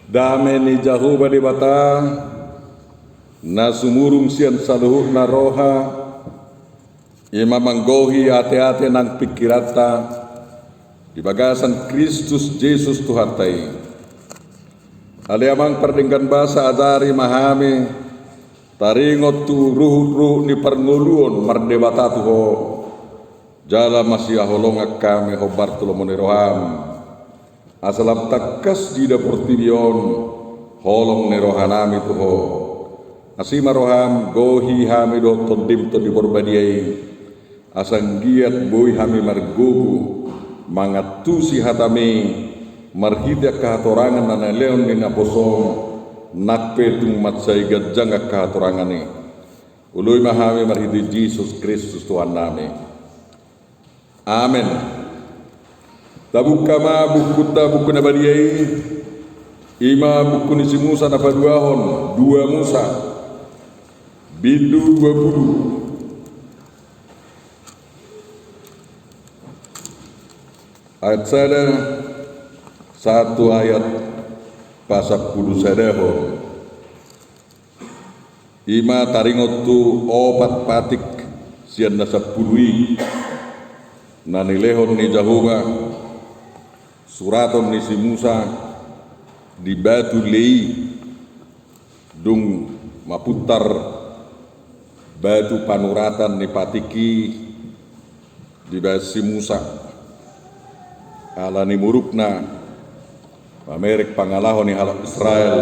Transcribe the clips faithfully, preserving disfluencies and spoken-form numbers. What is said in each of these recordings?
Dame ni Jahowa Debata, na sumurung sian saluhutna roha, i ma manggohi ateate nang pingkiranta di bagasan Kristus Jesus Tuhanta i. Ale Amang pardenggan basa, ajari ma hami taringot tu ruhut-ruhut ni parngoluon mardebata tu Ho. Jala masihaholongan hami hombar tu lomo ni roham, asa lam tangkas diida portibi on holong ni rohanami tu Ho. Asi ma roham, gohi hami dohot Tondim Tondi Porbadia i, asa anggiat boi hami margogo mangantusi hatami marhite angka hatorangan na nilehon ni naposom, nang pe tung mansai ganjang angka hatorangan i. Oloi ma hami marhite Jesus Kristus Tuhannami. Amen. Tabuka ma bukunta, buku na badia i, i ma buku ni si Musa na paduahon, dua Musa, bindu dua pulu. Ayat sada sahat tu ayat pasampulu sadahon. I ma taringot tu opat patik sian na sampulu i, na nilehon ni Jahowa, suraton ni si Musa di batu lei, dung mapuntar batu panuratan ni patik i dibahen si Musa. Ala ni murukna mamereng pangalaho ni halak Israel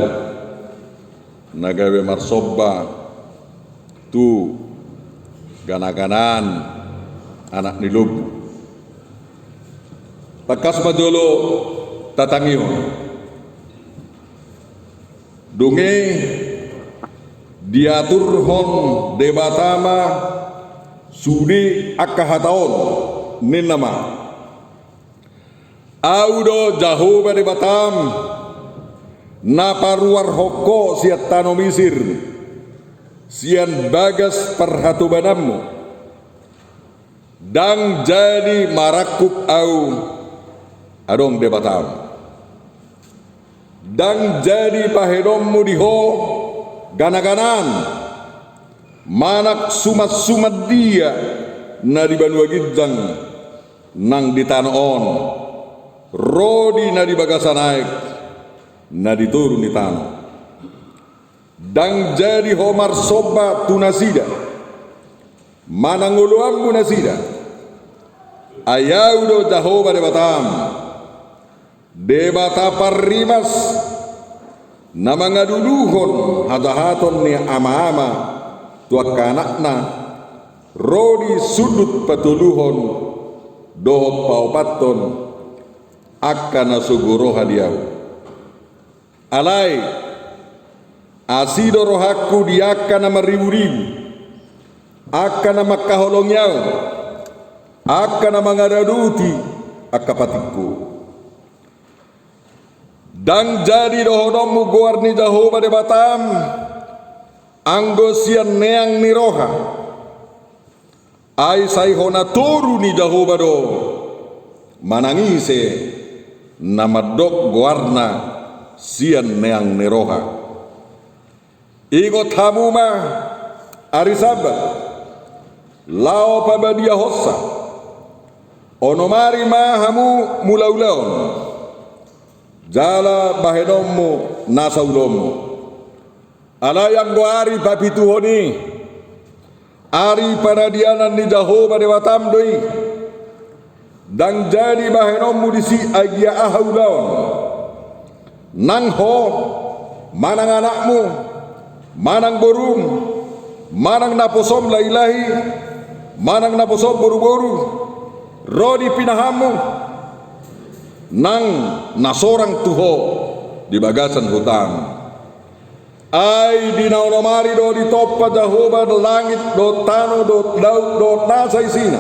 na gabe marsomba tu gana-ganaan anak ni lombu. Tangkas ma jolo tatangihon. Dung i diaturhon Debata ma sude angka hata on, ninna ma: Ahu do Jahowa Debatam, na paruarhon ho sian tano Misir, sian bagas parhatobananmu. Ndang jadi marangkup Ahu adong debatam. Ndang jadi bahenonmu di ho gana-ganaan, manang suman-suman dia na di banua ginjang nang di tano on, ro di na di bagasan aek na di toru ni tano. Ndang jadi ho marsomba tu nasida, manang oloanmu nasida. Ai Ahu do Jahowa Debatam, Debata parrimas, na mangaluluhon hajahaton ni ama-ama tu angka anakna, ro di sundut patoluhon dohot paopathon angka na sogo roha di Ahu. Alai asi do rohangku di angka na marribu-ribu, angka na mangkaholongi Ahu, angka na mangaradoti angka patikku. Ndang jadi dohononmu goar ni Jahowa Debatam anggo sian neang ni roha. Ai sai hona toru ni Jahowa do, manang ise na mandok goarna sian neang ni roha. Ingot hamu ma ari Sabat, laho pabadiahonsa. Onom ari ma hamu mulaulaon, jala bahenonmu nasa ulaonmu. Alai anggo ari papituhon i, ari paradianan ni Jahowa Debatam do i. Ndang jadi bahenonmu disi agia aha ulaon. Nang ho, manang anakmu, manang borum, manang naposom lahi-lahi, manang naposom boru-boru, ro di pinahanmu, nang na sorang tu ho di bagasan hutam. Ai di na onom ari do ditompa Jahowa langit dohot tano dohot laut dohot nasa isina.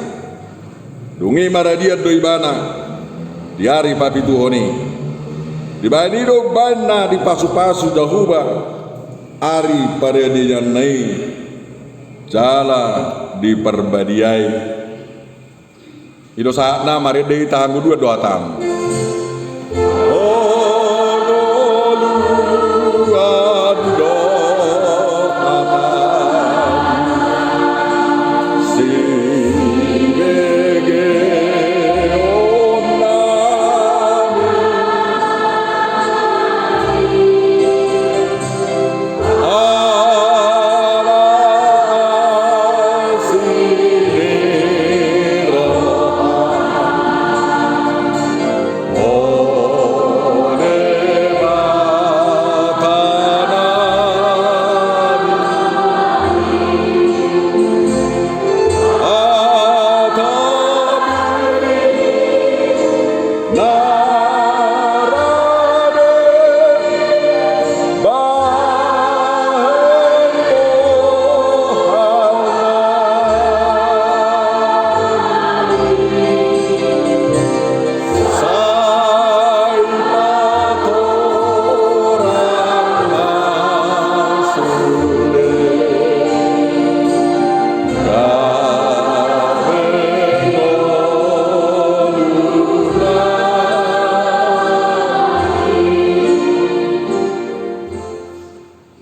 Dung i maradian do ibana di ari papituhon i. Dibahen i do umbahen na dipasupasu Jahowa ari paradianna i, jala diparbadiai. I do sahatna, marende hita hangoluan do hatam.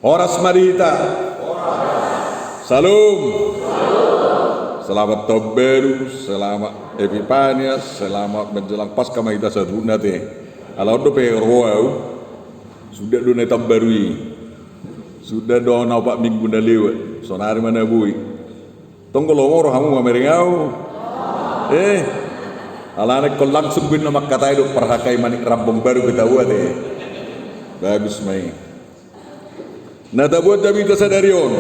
Horas ma di hita. Salom. Selamat tahun baru, selamat Epipania, selamat menjelang Paskah ma hita saluhutna ate. Ala on dope ro au. Suda do na tahun baru i. Suda do na opat minggu na lewat. Sonari ma na boi. Tong lomo ro hamu mamereng au. Eh. Alana ingkon langsung be na mangkatai do parhakai manik rambong baru kita buat eh. Bagus ma i. Na tabuat jamita sadari on.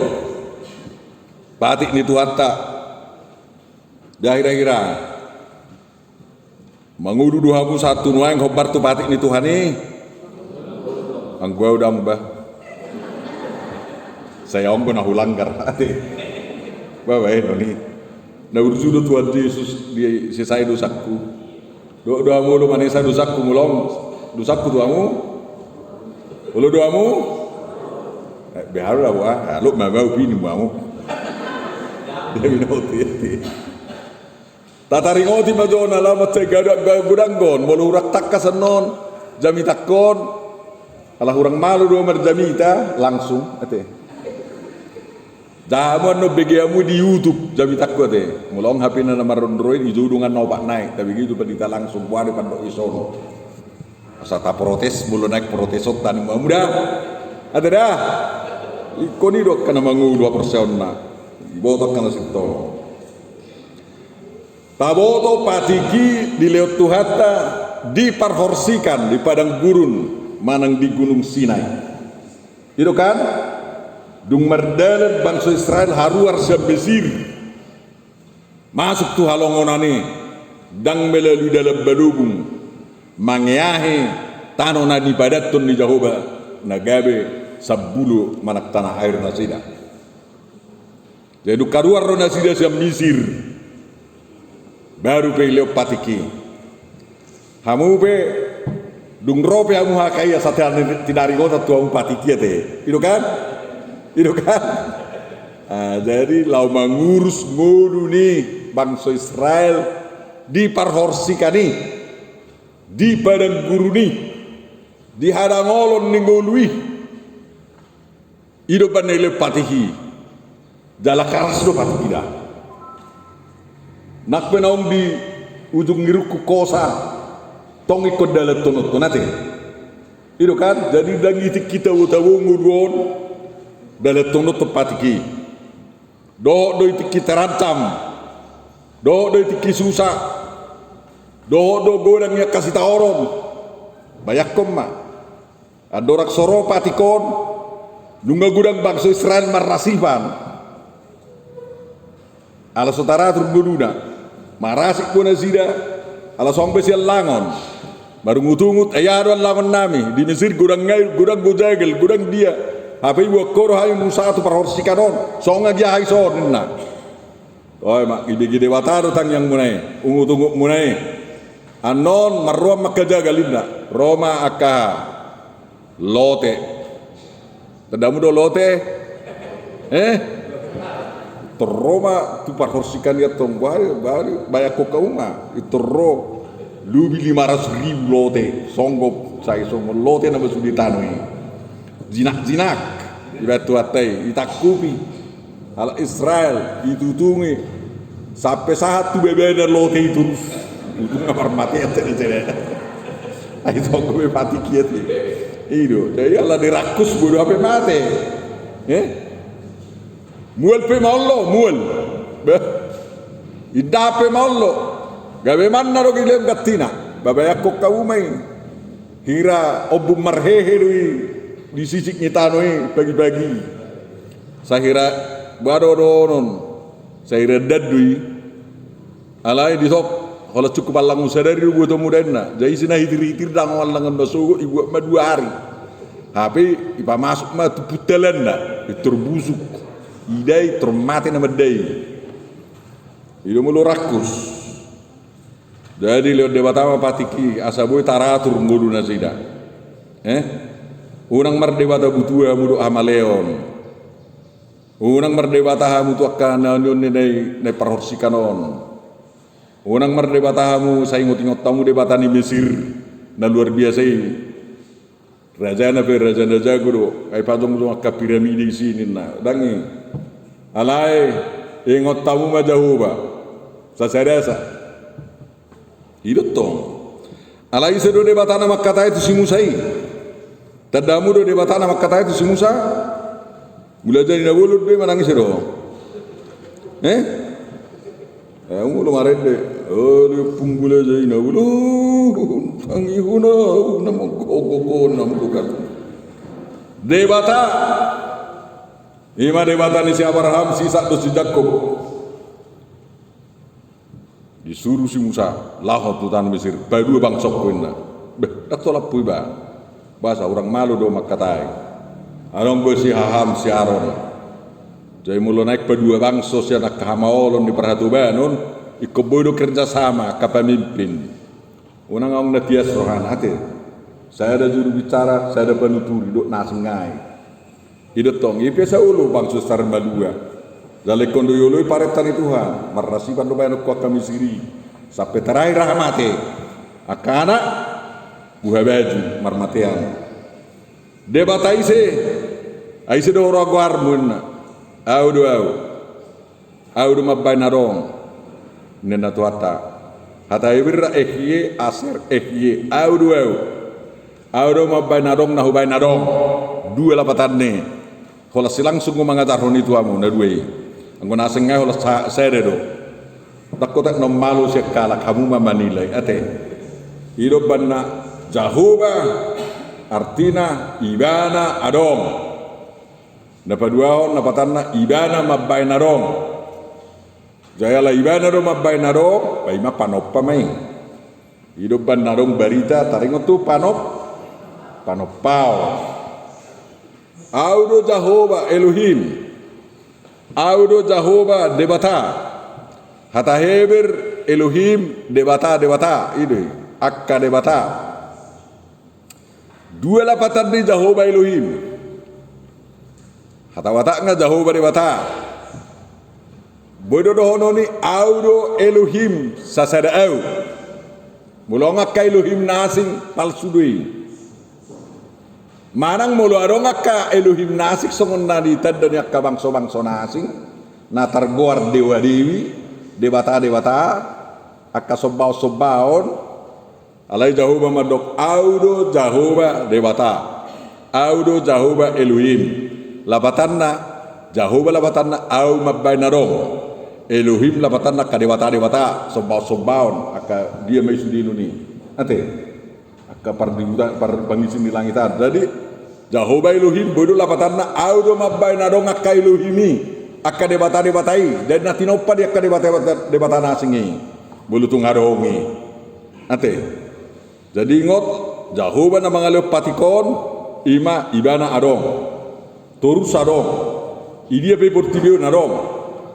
Patik ni Tuhanta. Dahira-hira. Mangolu do hamu sahat tu nuaeng hombar tu patik ni Tuhan i. Anggo au dang ba. Sai ahu anggo na hulanggar ate. Ba baenon i. Na urju do Tuhan Jesus disesai dosangku. Dohot do hamu olo manesa dosangku molo dosangku tu hamu. Olo do hamu. Beharu lah wah, aluk mamau pini mamu. Dia minoti. Tataringoti ma jona laho mansai gabe godanggon molo hurang tangkas annon jamitangkon. Ala hurang malo do marjamita langsung ate. Jaha hamu annon bege hamu di YouTube jamitangku ate. Molo on H P na na marrondroi di jou dongan na opat nai tabege tu pandita langsung buat di pandok i sono. Asa taprotes molo naeng protesonta ni hamu da. Ate da. Ingkon i do angka na mangolu haporseaonna. Iboto angka na sintong. Taboto patik i dilehon Tuhanta di parhorsikan di padang gurun manang di Gunung Sinai. I do kan? Dung mardalan bangso Israel haruar sian Mesir masuk tu halongonan i, ndang melalui dalan balobung, mangeahi tano na nipadathon ni Jahowa na gabe sambulo manang tanah air nasida. Jadi dung kaluar do nasida sian Misir, baru pe dilehon patik i. Hamu pe dung ro pe hamu hakai asa tinaringotan tu hamu patik i ate. I do kan? I do kan? Ah, jadi laho mangurus ngolu ni bangso Israel di parhorsikan i, di padang gurun i, di hadangolon ni ngolu i. I do umbahen na dilehon patik i. Jala karas do patik i da. Nang pe naung di ujung ni rungkun hosa tong ingkon dalanhononhon ate. I do kan? Jadi ndang i tingki tabo-tabo ngolu on dalanhononhon patik i. Dohot do i tingki terancam. Dohot do i tingki susa. Dohot do godang i angka sitaonon. Bayangkon ma. Andorang so ro patik on, nunga godang bangso Israel marrasipan. Ala so taratur ngoluna, marasip do nasida, ala so adong be sian langon. Marungut-ungut, ai aha do allangon nami, di Mesir godang air, godang gojagel, godang dia. Hape iboan ho do hami Musa tu parhorsikan on, songon agia hami son ninna. Oi ma, ibege Debata do tangiangmuna i, ungut-ungutmuna i. Annon marroan ma angka jagal ninna, ro ma angka lote. Tandamu do lote? Eh? Tor ro ma tu parhorsikan i antong, bari, bari, bayangkon hamu ma, i tor ro. Lobi lima ratus ribu lote, songgop, sai songon lote na masude tano i. Jinak-jinak, ibaen Tuhanta i, itangkupi. Halak Israel, itutungi. Sampe sahat tu bebena lote i torus. Ujungna marmatean cede-cede. Ai tonggo be patik i ate. I do, jadi ala dirangkus bodo hape mate. Eh? Mual pe ma on lo, mual. Bah. Indahan pe ma on lo. Gabe manna do dilehon gantina. Ba bayangkon hamu ma i. Hira ombun marhehe do i di sisik ni tano i pagi-pagi. Sahira ba do dohonon. Sahira ndan do i. Alai dison, holan cukup allangon sadari do buatonmu da inna. Jadi isi na hitir-hitir ndang allangon na sogot, ibuat ma dua ari. Hape ipamasuk ma tu puntalanna, pintor busuk. Ida i tor mate na mandai. I do molo rangkus. Jadi lehon Debata ma patik i, asa boi taratur ngolu nasida. Eh? Unang mardebata butua hamu dohot hamaleon. Unang mardebata hamu tu angka na nion ni nai, nai parhorsikan on. Unang mardebata hamu, sai ingot-ingot hamu debata ni Mesir na luar biasa i. Rajana pe raja na jago do, ai pajongjong angka piramida i si ninna. Ndang i. Alai ingot hamu ma Jahowa. Sasada sa. I do tong. Alai ise do Debata na mangkatai tu si Musa i? Tanda hamu do Debata na mangkatai tu si Musa? Mula jadi na bolon do i manang ise do? Eh? Eh, molo marende. Aduh, pung mula jadi na bolon. Tangihon au na mangkokokon na mangkokokon. Debata. I ma Debata ni si Abraham, si Isak dohot si Jakob. Disuru si Musa laho tu tano Mesir, padua bangsongku inna. Beh, ndang tolap hu iba. Boasa, hurang malo do mangkatai. Adong do si haham si Aron. Jadi molo naeng padua bangso sian angka hamaolon ni parhatobanon, ingkon boi do kerjasama angka pamimpin. Unang adong na tias rohana ate. Sada juru bicara, sada panuturi dohot na asing nai. I do tong, i pe saolo bangso sisarmalua. Jala ingkon do ioloi parenta ni Tuhan, marnasiban do baenonku angka Misir i. Sampe terakhir aha mate. Angka anak, buha baju, marmatean. Debata ise, ai ise do roha goarmu inna. Au do au. Au do mambaen adong. Ninna Tuhanta. Hata Heber ra Ehye, Aser, Ehye. Au do au. Au do mambaen adong na hubaen adong. Dua lapatan ni. Holan si langsung do mangajarhon i tu hamu na dua i. Anggo na asing nai holan sa-, sada do. Ndang holan na malo sian halak, hamu ma manilai ate. I do umbahen na Jahowa artina Ibana adong. Na paduahon lapatanna Ibana mambaen adong. Jala Ibana do mambaen adong, ba i ma panompa ma i. I do umbahen na adong barita taringot tu panop-, panompaon. Au do Jahowa Elohim. Au do Jahowa Debata. Hata Heber Elohim Debata, Debata. I do i. Angka Debata. Dua lapatan ni Jahowa Elohim. Hata Batak nga Jahowa Debata. Boi do dohonon i au do Elohim sasada au. Molo adong angka Elohim na asing, palsu do i. Manang molo adong angka Elohim na asing songon na ditanda ni angka bangso-bangso na asing, na targoar dewa-dewi, debata-debata, angka sombaon-sombaon, Alai Jahowa mandok, au do Jahowa Debata, au do Jahowa Elohim. Lapatanna, Jahowa lapatanna au mambaen adong. Elohim lapatanna angka debata-debata, sombaon-sombaon, angka dia ma i sude nuni. Ate, angka pardibuta-, par-, pangisi ni langit an. Jadi, Jahowa Elohim, boi do lapatanna, au do mambaen adong angka Elohim i, angka debata-debata i, jadi na tinompa di angka debata-debata, debata na asing i. Molo tung adong i. Ate. Jadi ingot, Jahowa na mangalehon patik on, i ma Ibana adong. Torus adong. Idia pe portibi on adong.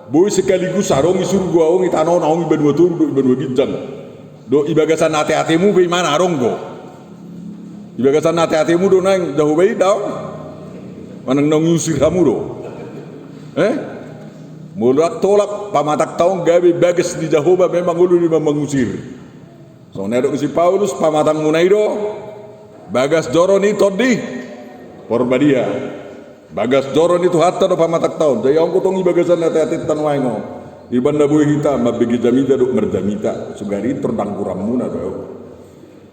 Boi sekaligus adong i surgo, adong i tano, adong i banua toru, dohot i banua ginjang. Dohot i bagasan ate-atemu pe imana adong do. I bagasan ate-atemu do naeng Jahowa i daong. Manang naung iusir hamu do. Eh? Molo ndang tolap pamatangta on gabe bagas ni Jahowa memang olo do i ma mangusir. Songon na nidok ni si Paulus, pamatangmuna i do bagas joro ni Tondi Porbadia. Bagas joro ni Tuhanta do pamatangta on. Jadi anggo tong i bagasan ate-atenta nuaeng on, ibaen na boi hita mambege jamita dohot marjamita. Sugari i tordang guramuna do.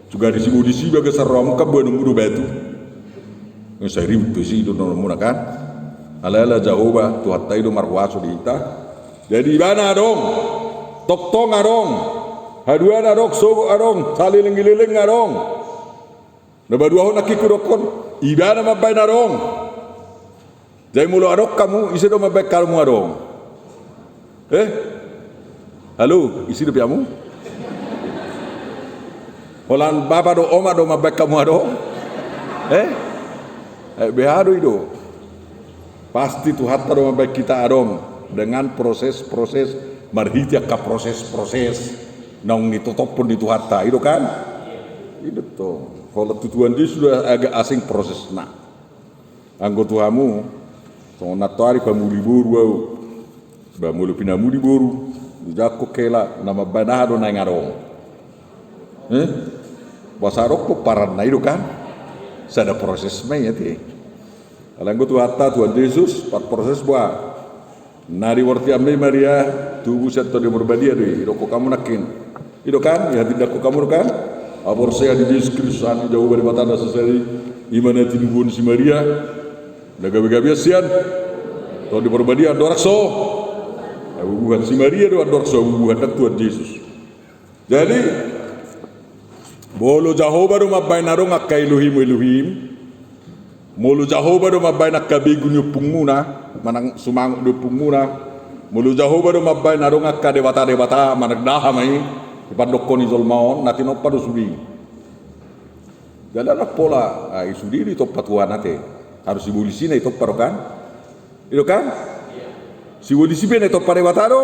Sugari sibo disi bagasan rohamu kan boanonmu do batu. Sai ribut do isi dohononmuna kan. Alai ala Jahowa Tuhanta i do marhuaso di hita. Jadi Ibana adong, tongtong adong, haduana adong, sogot adong, saleleng-leleng adong. Na paduahon nangkin hudokkon, Ibana mambaen adong. Jadi molo adong hamu, ise do mambaen hamu adong? Eh? Halo, ise dope hamu? Holan bapa dohot omak do mambaen hamu adong? Eh? Eh, beha do i do. Pasti Tuhanta do mambaen hita adong dengan proses-proses, marhite angka proses-proses naung nitotophon ni Tuhanta, i do kan? I do tong. Holan tutuan dia sudah agak asing prosesna. Anggo tu hamu, songon nantoari pamuli boru au. Ba molo pinamuli boru, dijangkon hela, na mambaen aha do naeng adong? Eh? Boasa adong pomparanna i do kan? Sada proses ma i ate. Alai anggo Tuhanta, Tuhan Jesus, parproses boha. Na dibortian be Maria, tubu sian Tondi Porbadia do i, didokkon hamu nangkin. I do kan, dihatindangkon hamu do kan. Ahu porsea di Jesus Kristus, Anak ni Jahowa Debata na sasada i, i ma na tinubuhon si Maria. Na gabegabean sian Tondi Porbadia andorang so habubuhan, si Maria do andorang so habubuhan, ndang Tuhan Jesus. Jadi, molo Jahowa do mambaen adong angka Elohim, Elohim, molo Jahowa do mambaen angka begu ni ompungmuna, manang sumangot ni ompungmuna, molo Jahowa do mambaen adong angka debata-debata, manang na aha ma i, dipandokkon ni jolma on, na tinompa do sude i. Jala ndang pola, ah, i sude do ditompa Tuhan ate. Harus sibolis i na ditompa do kan? I do kan? Sibolis i pe na ditompa Debata do?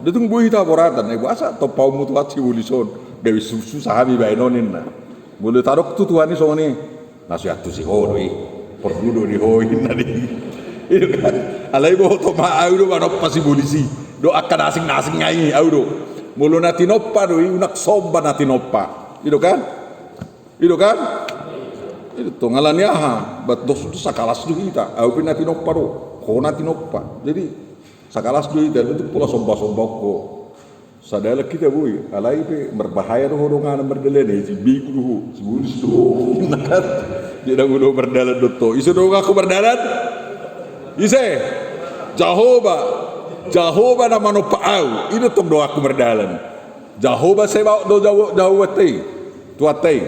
Ndang tung boi hita boratan, eh, boasa tompaonmu Tuhan sibolis on? Gabe su-, susah hami baen on ninna. Molo tadok tu Tuhan i songon i, na so iantusi ho do i. Porlu do di ho ninna di. I do kan? Alai boto ma ahu do manompa sibolis i. Dohot angka na asing-asing nai ahu do. Molo na tinompa do i, unang somba na tinompa. I do kan? I do kan? I do tong, ala ni aha? Ba dos do sakalas do hita. Ahu pe na tinompa do. Ho na tinompa. Jadi, sakalas do hita. Ndang tung pola somba-somba ho. Sadalan hita boi. Alai pe marbahaya do ho donganan mardalan i. Sibegu do ho. Sibolis do ho. Inna kan? Jadi ndang olo mardalan do ho. Ise do donganku mardalan? Ise? Jahowa. Jahowa na manompa ahu. I do tong donganku mardalan. Jahowa Sebaot do Jaho-, Jahowa te i. Tuhanta i.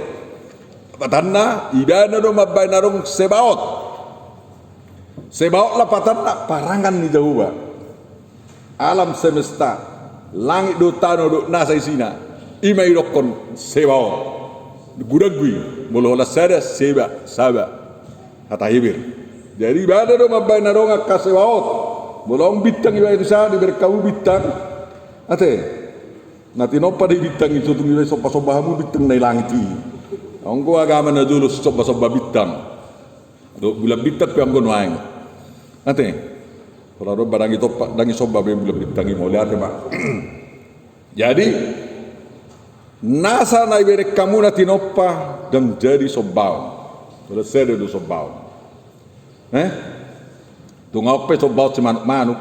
Lapatanna, ibana do mambaen adong Sebaot. Sebaot lapatanna parangan ni Jahowa. Alam semesta, langit dohot tano dohot nasa isina. I ma didokkon Sebaot. Godang do i, molo holan sada, Seba, Saba. Hata Heber. Jadi ibana do mambaen adong angka Sebaot. Molo adong bintang ibaen sa, dibereng hamu bintang. Ate. Na tinompa do i bintang i, so tung ibaen somba-somba hamu bintang na di langit i. Anggo agama na jolo sisomba-somba bintang. Dohot bulan bintang pe anggo nuaeng. Ate. Pola do ba ndang ditompa, ndang disomba be bulan bintang i, mauliate ma. Jadi, nasa na dibereng hamu na tinompa ndang jadi sombaon. Molo sada do sombaon. Eh? Tung ahu pe sombaon simanuk-manuk,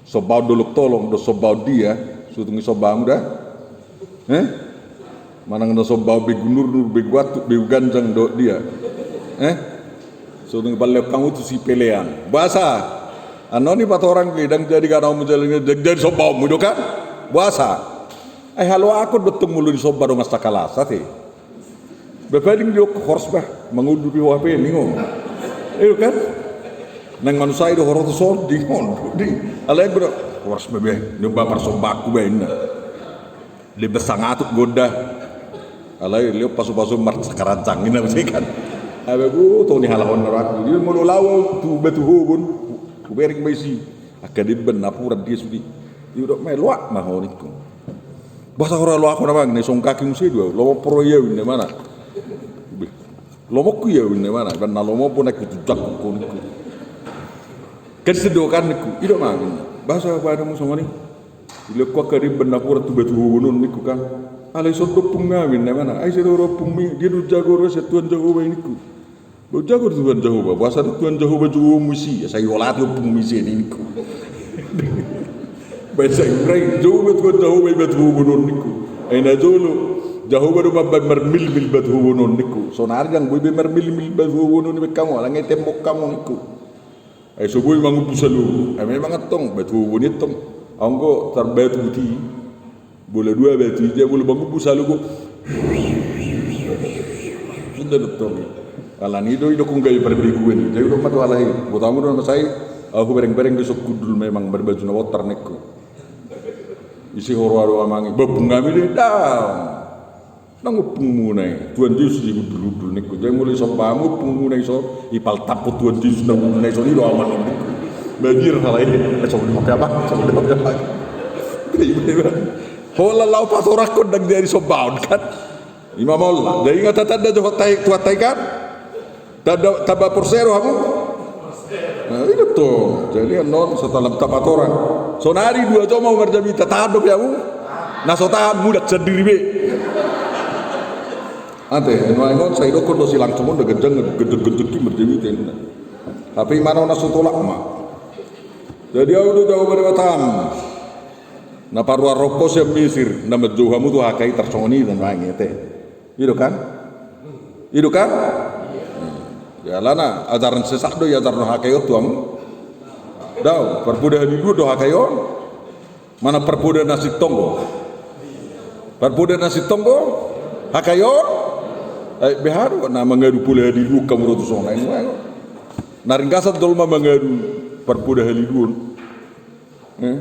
sombaon dolok tolong, dohot sombaon dia, so tung disomba hamu da? Eh? Manang na sombaon begu nurnur, begu antuk, begu ganjang dohot dia. Eh? So tung dipalehon hamu tu sipelean. Boasa? Annon dipatorang be, ndang jadi ganaonmu jala ndang jadi sombaonmu, i do kan? Boasa? Ai haloakon do tong molo disomba dongan sakalas, ate. Ba paling didok horas bah, mangolu dope ho hape ningon. I do kan? Nang manusai do horas tu son ningon. Di, alai be do, horas bah be, ningon bah parsombaonku bah inna. Lehen sangatuk gonda. Alai lehon pasu-pasu marsakarancang inna muse kan. Ai ba go toni halak on na rohakku. Di molo laho tu Batu Hobon, hubereng ma disi. Angka demban napuran dia sude. Didok ma i, loak ma ho ningku. Boasa ho ra loak ho amang, na isonggaki muse do ahu, lomo pro i ahu inna imana. Be, lomongku i ahu inna imana, iba na lomo pe naeng hutunjangkon ho ningku. Kan sidohonon ningku, i do amang inna. Boasa ho badanmu songon i? Dilehon ho angka demban napuran tu Batu Hobon on ningku kan. Alai ison do ompung nami inna imana. Ai ise do ompungmi, dia do jago do sian Tuhan Jahowa i ningku. Ba unjago do Tuhan Jahowa, boasa do Tuhan Jahowa jouonmu disi, asa diolati ompungmi disi ningku. Baen sai hurai, jou ma Tuhan Jahowa i Batu Hobon on ningku. Ai na jolo, Jahowa do mambaen marmilmil Batu Hobon on ningku. Saonari ndang boi be marmilmil Batu Hobon on i baen hamu, alai nga i tembok hamu ningku. Ai so boi mangumbu saluhut, ai memang antong, Batu Hobon i antong. Anggo tarbatu buti. Bola dua batu i, jadi molo mangumbu saluhut. Songon i do tong. Alani do i do hon gabe parbeguan. Jadi didok ma tu halak i, boto hamu do na masa i, ahu hubereng-bereng dison hundul memang marbaju na bontar ningku. Ise ho roha do amang i, ba ompung nami do i, ndang. Ndang ompungmuna i, Tuhan Jesus i hundul-hundul ningku. Jadi molo isomba hamu ompungmuna i dison, ipaltaphon Tuhan Jesus na hundul na dison i do amang ningku. Bagiar halak i, eh, songon i do hape amang, songon i do hape amang. Iba, iba. Holan laho patorangkon ndang jadi sombaon kan. I ma holan. Jadi nga tatanda jo Tuhanta i kan. Tanda, tamba porsea do hamu? Nah, i do tong. Jadi annon so talam tapatorang. Saonari dua jom ahu marjamita, tahan dope hamu? Na so tahan mulak sandiri be. Ate, nuaeng on sai dokkon do si langsung on da ganjang gedeg-gedeg i marjamita inna. Hape imana on na so tolap ma. Jadi au do jago bari batam. Na paruar rokko sian Misir, na manjou hamu tu H K I tarsongon i da nuaeng i ate. I do kan? I do kan? Ya alana ajaran sesat do iajarhon H K I on tu hamu. Daong, parpoda haliluon do H K I on. Mana parpoda na sintonggo? Parpoda na sintonggo? H K I on? Ai beha do na mangadu poda haliluon hamu ro tu son, ai nuaeng on. Na ringgasan jolma mangadu parpoda haliluon. Eh?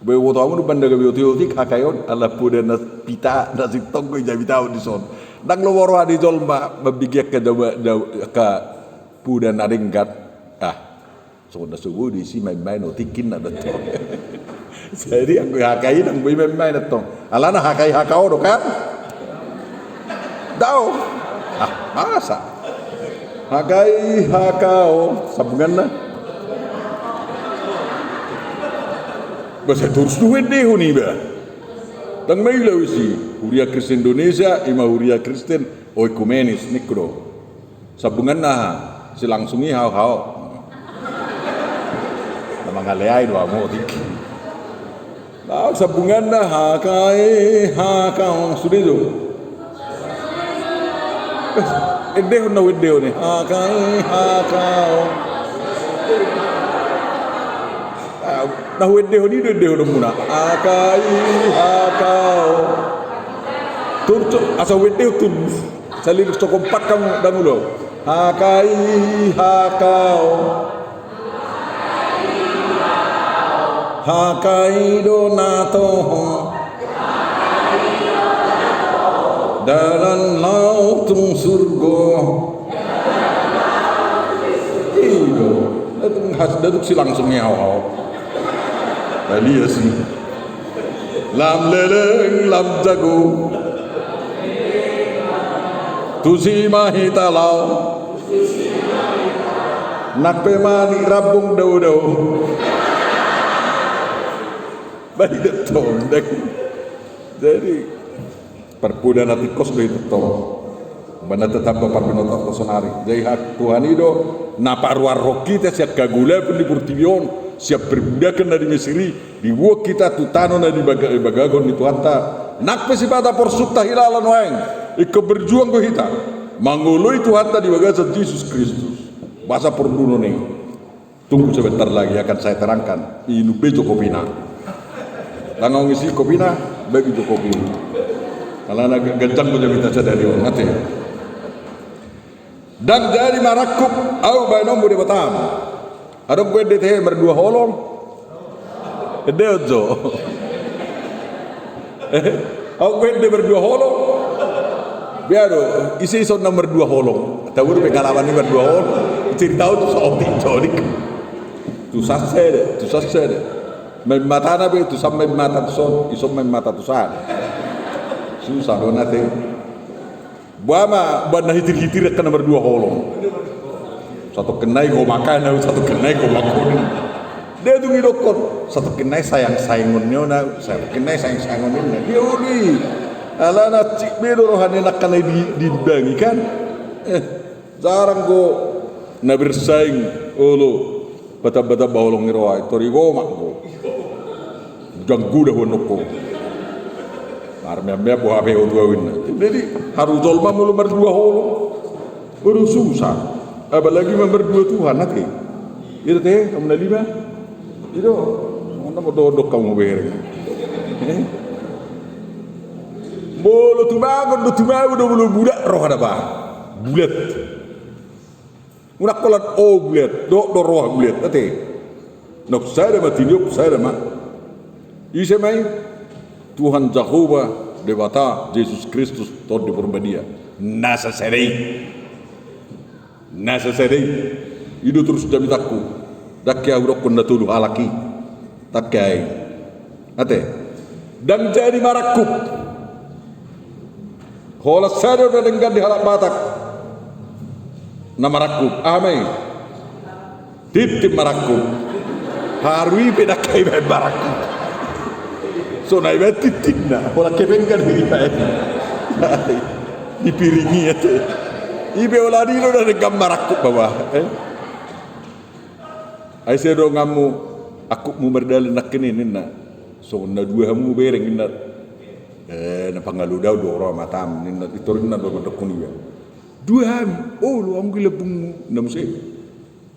Be huboto hamu do banda gabe otik-otik H K I on ala poda na pita na sintonggo i jamita on dison. Ndang lomo roha ni jolma mambege angka jama-, jama-, angka poda na denggan. Ah, songon na so boi do isi main-main otik inna do tong. Jadi anggo H K I ndang boi main-main do tong. Alana H K I H K O do kan? Daong. Ah, masa? H K I H K O, sambunganna. Ba sai torus do huendehon iba. Ndang maila au isi. Huria Kristen Indonesia, ima huria Kristen oekumenis, ningku do. Sambunganna aha? Si langsung i hao hao. Na mangaleai do hamu otik. Nah, sambunganna H K I H K O sude do. Eh, endehon na huendehon i. H K I H K O. Ah, na huendehon i do endehononmuna. H K I H K O. Turco, asa huendehon tun. Salirik so kompak hamu ndang olo. H K I H K O. H K I do na toho. Dalan laho tung surgo. I do. Datuk has, datuk si langsung i hao hao. Tadi ya si. Lam leleng lam jago. Tusi ma hita laho. Nang pe manik rambung dao-dao. Baik do tong. Jadi parpoda na tingkos do i tong. Ba na tetap do parbinotoanta sonari. Jadi hak Tuhan i do na paruarhon hita sian hagolapon di portibi on, sian perbudakan na di Mesir i, diboan hita tu tano na di baga-, bagagon ni Tuhanta. Nang pe sipata porsukta hilala nuaeng, ingkon berjuang do hita mangoloi Tuhanta di bagasan Jesus Kristus. Boasa porluhon i? Tunggu sebentar lagi akan saya terangkan. Inum be jo kopina. Ndang adong isi kopina, bagi jo kopina. Alana ganjang do jamita sadari on, ate. Ndang jadi marangkup au bahenonmu Debata. Adong huendehon mardua holong? Endehon jo. Adong huendehon mardua holong? Bea do, ise ison na mardua holong? Tabo do pengalaman ni mardua holong. Cerita on tu saotik, saotik. Tu san sada, tu san sada. Main matana be, tu san main mata tu son, ison main mata tu san. Susah do na te. Boha ma, ba na hitir-hitir angka na mardua holong. Satongkin nai gomak ahu, satongkin nai gomak on. Dia dung idokkon, satongkin nai sayang-sayangon ni on ahu, satongkin nai sayang-sayangon ni on. Dia uli. Alana cik be do roha ni angka na di, diimbangi kan. Eh, jarang do na bersaing olo. Patamba-tamba holong ni roha i, tor i gomak do. Ganggu do huanongko. Marmeam-meam boha pe otu ahu inna. Jadi haru jolma molo mardua holong. Baru susah. Apalagi ma mardua Tuhan, ate. I do te, hamu na lima. I do. Mana mau dodok hamu bereng. Eh? Molo tumagon do, tumagon do molo bulat roha da ba. Bulat. Unang holan o bulat, dohot do roha bulat, ate. Nunga sada ma, tinjop sada ma. Ise ma i? Tuhan Jahowa, Debata, Jesus Kristus, Tondi Porbadia. Nasa sada i. Nasa sada i. I do torus jamitangku. Ndang hea hudokkon na tolu halak i. Ndang hea i. Ate. Ndang jadi marangkup. Holan sada do na denggan di halak Batak na marangkup. Aha ma i? Tintin marangkup. Haru i pe ndang hea ibaen marangkup. So na ibaen tintinna. Holan hepeng kan ibaen. Dipiringi ate. Ipe ola dilo na denggan marangkup baba. Eh? Ai sai donganmu angkupmu mardalan nangkin i ninna. Songon na dua hamu bereng ninna. Eh, na pangalo dao do ro matam ninna. Itorinna do mandokkon iba. Dua hami. Olo, anggo i lambungmu. Ninna muse.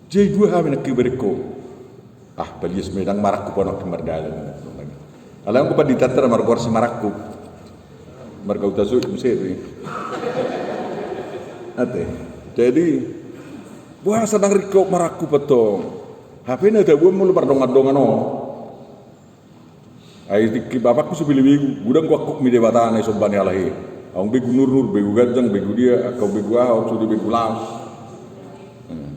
Jai dua hami nangkin bereng ho. Ah, balias me dang marangkup anak mardalan. Alai anggo pandita tara margoar si marangkup. Marga uta suit muse do i. Ate. Jadi boasa dang ringkot marangkup antong? Hape na tabuan molo mardongan-dongan on. Ai tingki bapakku sipelebegu, godang huangkup ni Debata na isomba ni halak i. Aung begu nurnur, begu ganjang, begu dia, angka begu aha, aung sude begu laos. Hmm.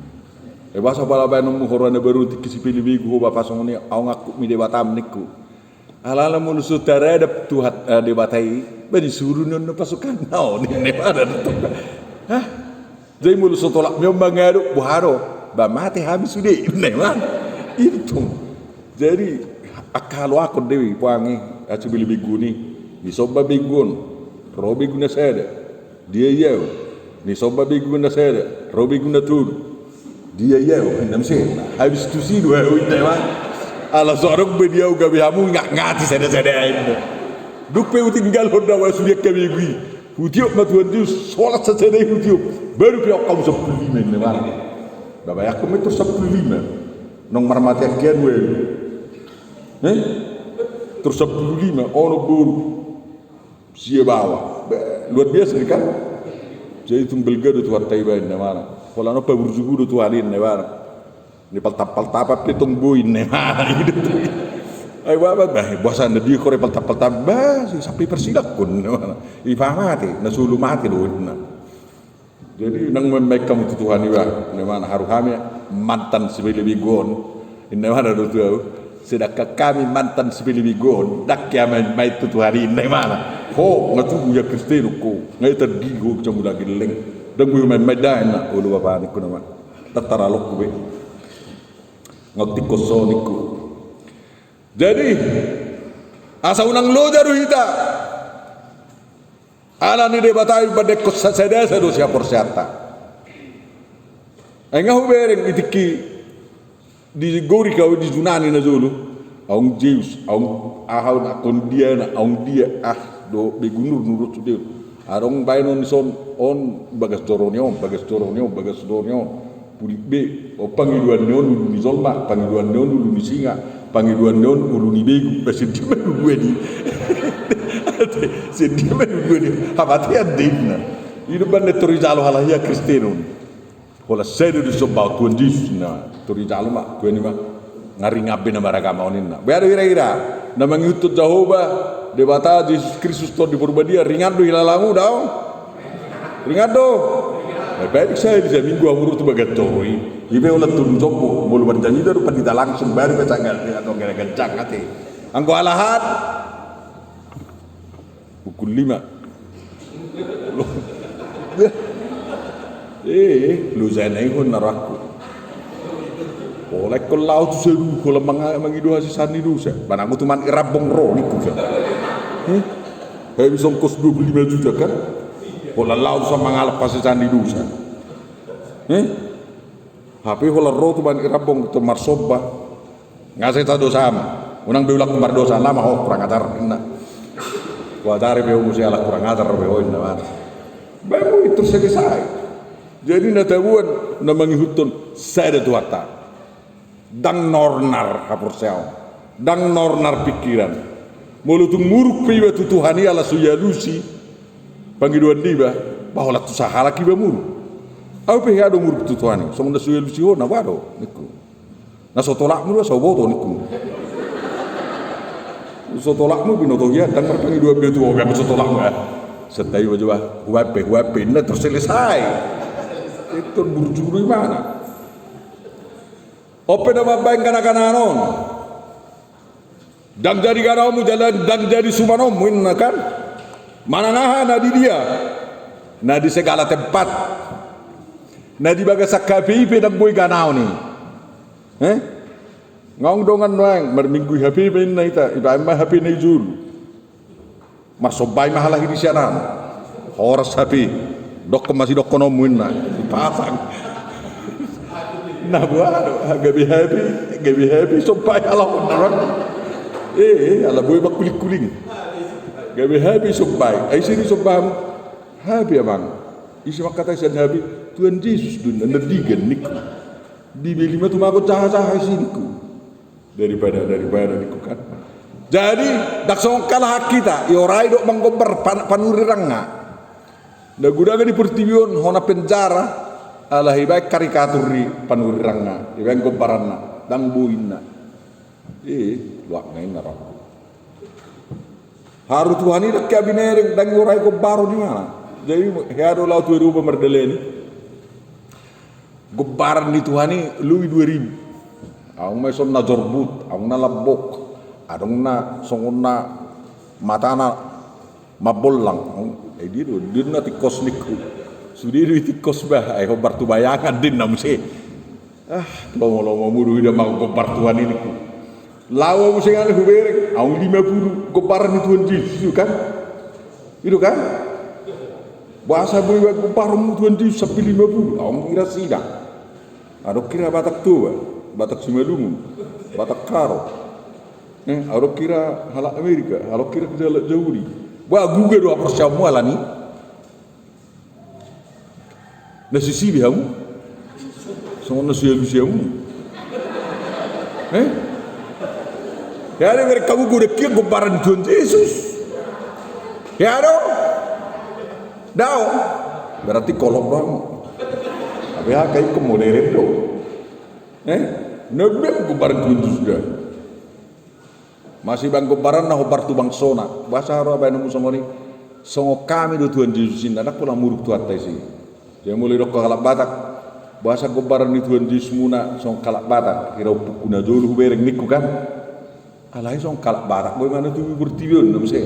E boasa pala baenonmu horana baru tingki sipelebegu ho bapa songon i, aung angkup ni Debata ningku. Alana molo so taradap Tuhan, eh, Debata i, ba disuru ni on na pasukanna on, ninna i ma. Hah? Jadi molo so tolap ni on mangado, boha do? Ba mate hami sude, ninna i ma. Itu. Jadi angka haloakon do i puang i, asu beli begu ni. Disomba begu on, ro begu na sada. Dia i ahu. Disomba begu na sada, ro begu na tolu. Dia i ahu, ninna muse. Habis tusi do ahu, ninna i ma. Ala so adong be di ahu gabe hamu ngatngati sada-sada, ninna. Dung pe hutinggalhon do ahu sude angka begu i. Hutiop ma Tuhan Jesus, solat sasada i hutiop. Baru pe ahu hamu sampulu lima, ninna i ma. Babayangkon ma i, tor sampulu lima. Nunga marmate angka anu ahu. Eh? Tor sampulu lima, onom boru. Sia baoa. Be, luar biasa i kan? Jadi tung balga do Tuhanta iba, ninna i ma. Holan on paburjuhu do Tuhan i, ninna i ma. Ni paltap-paltapan pe tong boi, ninna i ma. Ai ba, ba, ba, boasa na di kore paltap-paltap, ba, si sampe persilakkon, ninna i ma. Ipa mate, na solu mate do, ninna. Jadi nang main-main hamu tu Tuhan iba, ninna i ma, haru hami mantan sipelebegu on, ninna i ma do tu ahu. Sedangkan hami mantan sipelebegu on, dang hea main-main tu Tuhan i, ninna i ma. Ho, nga tubu ia Kristen ho, nga ia tardidi ho, bisa mula gelleng. Dang boi main-main da, ninna. Olo bapa, ningku nama. Tartaralokku be. Nga tingkos so, ningku. Jadi asa unang loja do hita. Ala ni Debata i, umbahen dengkon sasada-sada do sihaporseaonta. Ai nga hubereng i tingki di Gorik ahu, di Junani na jolo. Aung Zeus, aung aha, aung dia na, aung dia, ah, dohot begu nurnur sude. Adong baenon dison, on bagas joro ni on, bagas joro ni on, bagas joro ni on. Pulik be, o, pangidoan ni on ulu ni jolma, pangidoan ni on ulu ni singa, pangidoan ni on ulu ni begu, ba sian dia ma dua-duana i. Sian dia ma dua-duana i. Hamatean do inna. I do umbahen na tor dijalo halak i Kristen on. Holan sada do disomba Tuhan Jesus, ninna. Tor dijalo ma, Tuhan i ma. Nga ringan be na maragama on, ninna. Boha do hira-hira na mangihuthon Jahowa, Debata, Jesus Kristus, Tondi Porbadia, ringan do hilalangmu, daong? Ringan do? Ai baen sai di saminggu hamu ro tu bagas joro i. I pe holan tolu jombo, molo marjamita do pandita langsung, baru pe tanggal, atau gara-gara jang ate. Anggo Ahad pukul lima. Eh, loja na i ho, ninna rohangku. Holan ingkon laho tu sadun, holan manga-, mangido hasesaan ni dosa. Ba nang ho tu Manik Rambong ro, ningku kan. Eh? Habis ongkos dua puluh lima juta kan? Holan laho tu sadun mangalap hasesaan ni dosa. Eh? Hape holan ro tu Manik Rambong tu marsomba. Nga sai tadosa ma. Unang be ulak mardosa, lama ho, kurang ajar, inna. Huajari be ho muse, ala kurang ajar be ho, inna ma. Ba mui terselesai. Jadi na taboan na mangihuthon sada Tuhanta. Ndang nornar haporseaon. Ndang nornar pikiran. Molo tung muruk pe iba tu Tuhan i ala so ialusi pangidoan niba, ba holan tu sahalak iba muruk. Ahu pe hea do muruk tu Tuhan i, songon na so ialusi ho, na boha do, ningku. Na so tolapmu do asa huboto, ningku. So tolapmu binoto hian, ndang marpangidoan be tu ho be anggo so tolapmu, ah. Santabi ma jo bah, hubaen pe, hubaen pe, inna, terselesai. Itu burju do imana. On pe na mambaen gana-ganaan on. Ndang jadi ganaonmu jala ndang jadi sumanonmu, inna kan. Manang aha na di dia, na di segala tempat, na di bagasan H P I pe ndang boi ganaon i. Eh? Nga adong dongan nuaeng, marminggu i H P I pe inna hita, ibaen ma H P na i jolo. Marsomba i ma halak i di sian an. Horas hape, dokkon ma sidokkononmu inna, dipasang. Na boha do, gabe hape, gabe hape somba i halak on na ro. Eh, eh, ala boi mangkuling-kuling. Gabe hape somba i, ai ise do somba hamu? Hape amang. Ise mangkatai sian hape? Tuhan Jesus do inna, na digan ningku. Dibeli ma tumagon jaha-jaha isi ningku. Daripada, daripada ningku kan. Jadi, ndang songon halak hita, iorai do manggombar pan-, panurirangna. Na godang di portibi on, hona penjara, alai ibaen karikatur ni panurirangna, ibaen gombaranna, ndang boi inna. Eh, luat na inna ro. Haru Tuhan i ndang hea binereng, ndang iorai gombaron imana. Jadi, hea do laho tu Eropa mardalani. Gombaran ni Tuhan i lobi dua ribu. Adong ma ison na jorbut, adong na lambok, adong na songon na matana mambollang. Eh, dia do, dia na tingkos ningku. Sude do i tingkos bah, ai hombar tu bayangan dia na muse. Ah, lomo-lomo mulu ida mau gombar Tuhan i ningku. Laho muse ngali hubereng, adong lima pulu gombaran ni Tuhan Jesus, i do kan? I do kan? Boasa boi ibaen gombaranmu Tuhan Jesus sampe lima pulu? Adong kira sida. Adong kira Batak Toba, Batak Simalungun, Batak Karo. Eh, adong kira halak Amerika, adong kira halak Jahudi. Boha, guga do haporseaonmu alani? Na sisibi hamu? Songon na sialusi hamu? Eh? Hea do ibereng hamu godang hian gombaran ni Tuhan Jesus? Hea do? Daong. Berarti kolok do hamu. Tapi hea, ingkon modern do. Eh? Na godang gombaran ni Tuhan Jesus da. Masibaen gombaranna hombar tu bangsona. Boasa haru baenonmu songon i? Songon hami do Tuhan Jesus inna, ndang pola muruk Tuhanta isi. Jadi molo didok halak Batak, boasa gombaran ni Tuhan Jesus muna songon halak Batak? Hira ompungku na jolo hubereng ningku kan? Alai songon halak Batak boi manatubi portibi on na muse.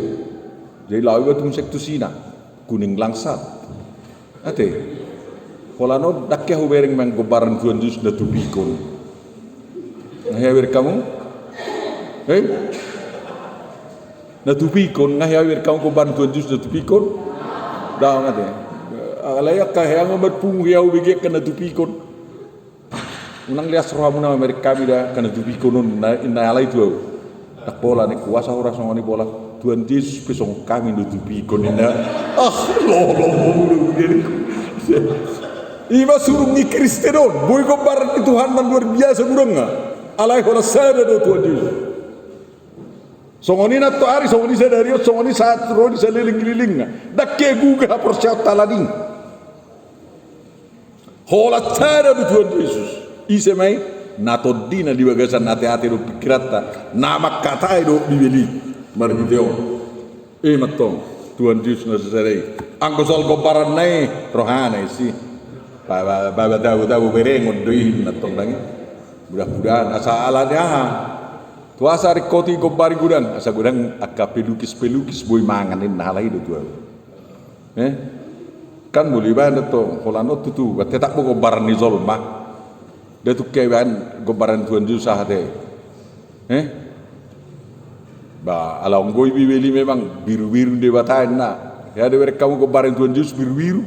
Jadi laho iba tung sektus ina. Kuning langsat. Ate. Holan on ndang hea hubereng manggombaran Tuhan Jesus na tupikon. Nga hea ibereng hamu? Eh? Na tupikon, nga hea ibereng hamu gombaran Tuhan Jesus na tupikon? Daong ate. Alai angka hea nga marpungu hea hubege angka na tupikon. Unang leas rohamuna mamereng hami da angka na tupikon on, na, na alai tu ahu. Ndang pola ningku, boasa hura songon i pola. Tuhan Jesus pe songon hami do tupikon inna. Ah, lomo, lomo, lomo, lomo. Ima surung ni Kristen on, boi gombaran ni Tuhan na luar biasa godangna. Alai holan sada do Tuhan Jesus. Songon i nantoari, songon i sadari on, songon i sahat ro di saleleng ni lelengna. Ndang hea guga haporseaonta alani. Holan sada do Tuhan Jesus. Ise ma i? Na tondina di bagasan ateate dohot pingkiranta, na mangkatai dohot Bibel i. Marhite on. Ima antong, Tuhan Jesus na sasada i. Anggo soal gombaranna i, rohana isi. Ba, ba, ba, ba, tabo, tabo berengon do i, antong dang i. Mudah-mudahan, asa alani aha? Tu asa ringkot i gombari godang, asa godang angka pelukis-pelukis boi mangan inna, alai do tu ahu. Eh? Kan molo ibaen do tong, holan on tutu, tetap do gombaran ni jolma. Nda tung hea ibaen gombaran ni Tuhan Jesus aha ate. Eh? Ba, ala anggo i Bibel i memang biru-biru ni Debata inna. Hea do ibereng hamu gombaran ni Tuhan Jesus biru-biru?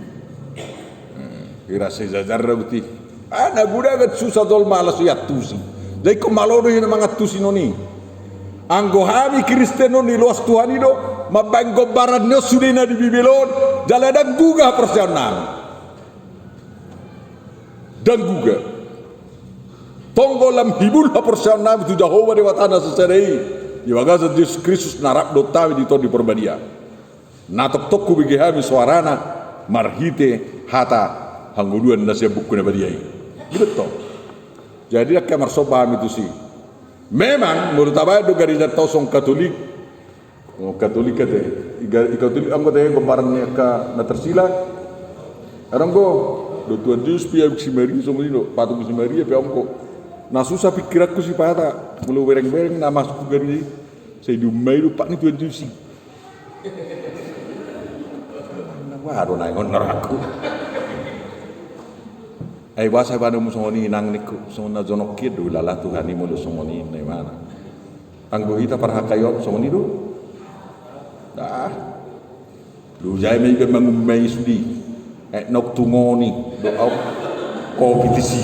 Hmm, hira sejajar do berarti. Ah, na godang, susah jolma ala so iantusi. Jadi ingkon malo do hita mangantusi non i. Anggo hami Kristen on, diloas Tuhan i do mambaen gombaran ni on sude na di Bibel on, jala ndang guga haporseaonnami. Ndang guga. Tonggo lam hibul haporseaonnami tu Jahowa Debata na sasada i, di bagasan Jesus Kristus na rap dohot hami di Tondi Parbadia. Na tongtong hubege hami soarana marhite hata hangoluan na sian Buku na Badia i. I do tong. Jadi ndang hea marsomba hami tusi. Memang molo tabaen do garejanta on songon Katolik. Oh, Katolik ate. I ga-, i Katolik anggo ate gombaran ni angka na tersila. Adong do, do Tuhan Jesus pe, abeg si Maria, songon i do, patung si Maria pe adong do. Na susah pingkiranku sipata molo bereng-bereng na masuk tu gareja i. Sai diumma i do pat ni Tuhan Jesus i. Boha do na ingot na rohangku. Ai boasa ibaen hamu songon i, inang ningku, songon na jonok hian do ilala Tuhan i molo songon i, na imana. Anggo hita parhangkaion songon i do. Dah. Lu jai ma iba mangummai sudi. Eh, nok tungoni do au kopi tisi.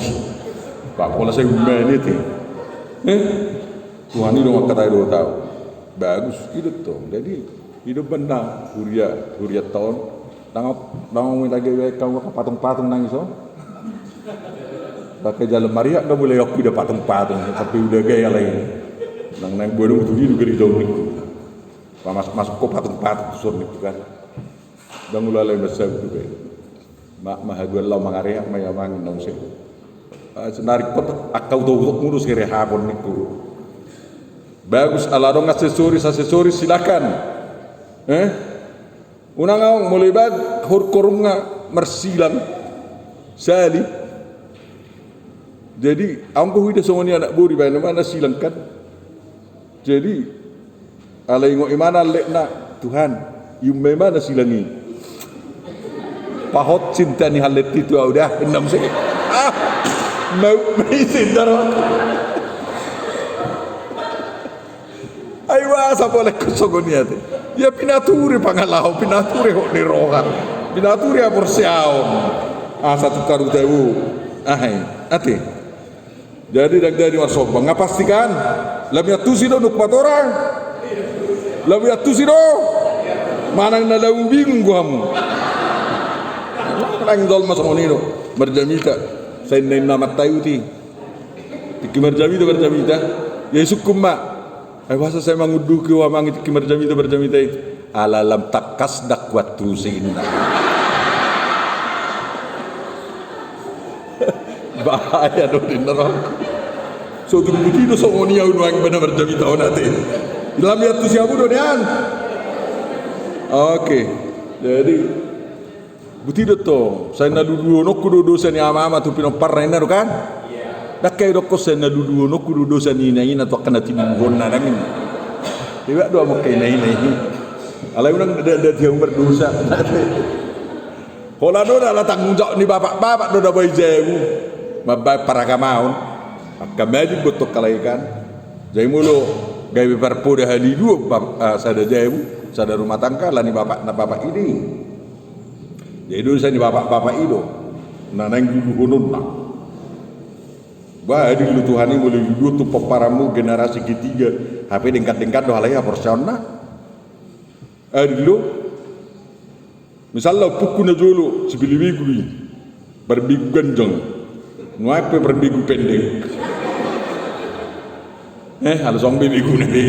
Pak pola saya ummai ni te. Eh, Tuhan i do mangkatai do tau. Bagus, i do tong. Jadi i do umbahen na huria, huria taon. Tangok, tangok mi lagi we kau ka patung-patung nangis on. Pakai jalan Maria nggak boleh aku ida patung-patung tapi udah gaya lain. Nang nang bodo tu di gereja ningku. Pamasuk-masuk ko patung-patung tu son ningku kan. Dang ulalah masa tu be. Ma mahaduan lau mangareak ma ia mangin nang se. Senarik kot akkau tau utok mulu sere hapon ningku. Bagus ala dong aksesoris aksesoris silakan. Eh, unang aong molo iba hurkorunga marsilang sali. Jadi aong ko huida songon i anak boru ibaen ma na silang kan. Jadi ala ingot imana lek na Tuhan, iumma imana silang i. Pahot cinta ni hallet itu au dah enam se. Ah, mau maisin daro. Ai asa boleh kosongon ia te. Ia pinature pangalaho, pinature hot ni roha, pinature aporseaon. Asa tukar utau. Ahai, ate. Jadi dang jadi marsomba nga pastikan. Lam iantusi do nuk patorang. Lam iantusi do. Manang na lau bingung hamu. Lang jolma songon i do. Marjamita. Sai na inna mattaiuti. Tingki marjamita marjamita. Ya isukkum ma. Ai boasa sai mangunduki ho amang i tingki marjamita marjamita i. Ala lam tangkas dang huantusi inna. Bahaya do ninna rohangku. So turbuti do songon i au nuaeng bana marjamita on ate. Lam iantusi hamu do nian. Oke. Jadi buti do tong sai na luluhononku do dosa ni amama tu pinomparna inna do kan. Dang hea idokkon sai na luluhononku do dosa ni inaina tu angka na tinubuhonna dang inna. Iba do among ka inaina i. Alai unang dati au mardosa. Hola do na ala tanggung jawab ni bapak-bapak do na boi jabu. Mambaen paragamaon. Angka majik bottong kalaikan. Jai molo gabe parpoda haliluon sada jabu sada rumah tangga ala ni bapakna bapak i do i. Jadi dosa ni bapak-bapak i do na naeng luluhononna. Ba adil do Tuhan i molo luluhon tu pomparanmu generasi ketiga. Hape denggan-denggan do halai haporseaonna. Adil do. Misalna ompungku na jolo sipilibegu i. Parbegu ganjang. Nuaeng pe parbegu pendek. Eh, ala song be beguna be.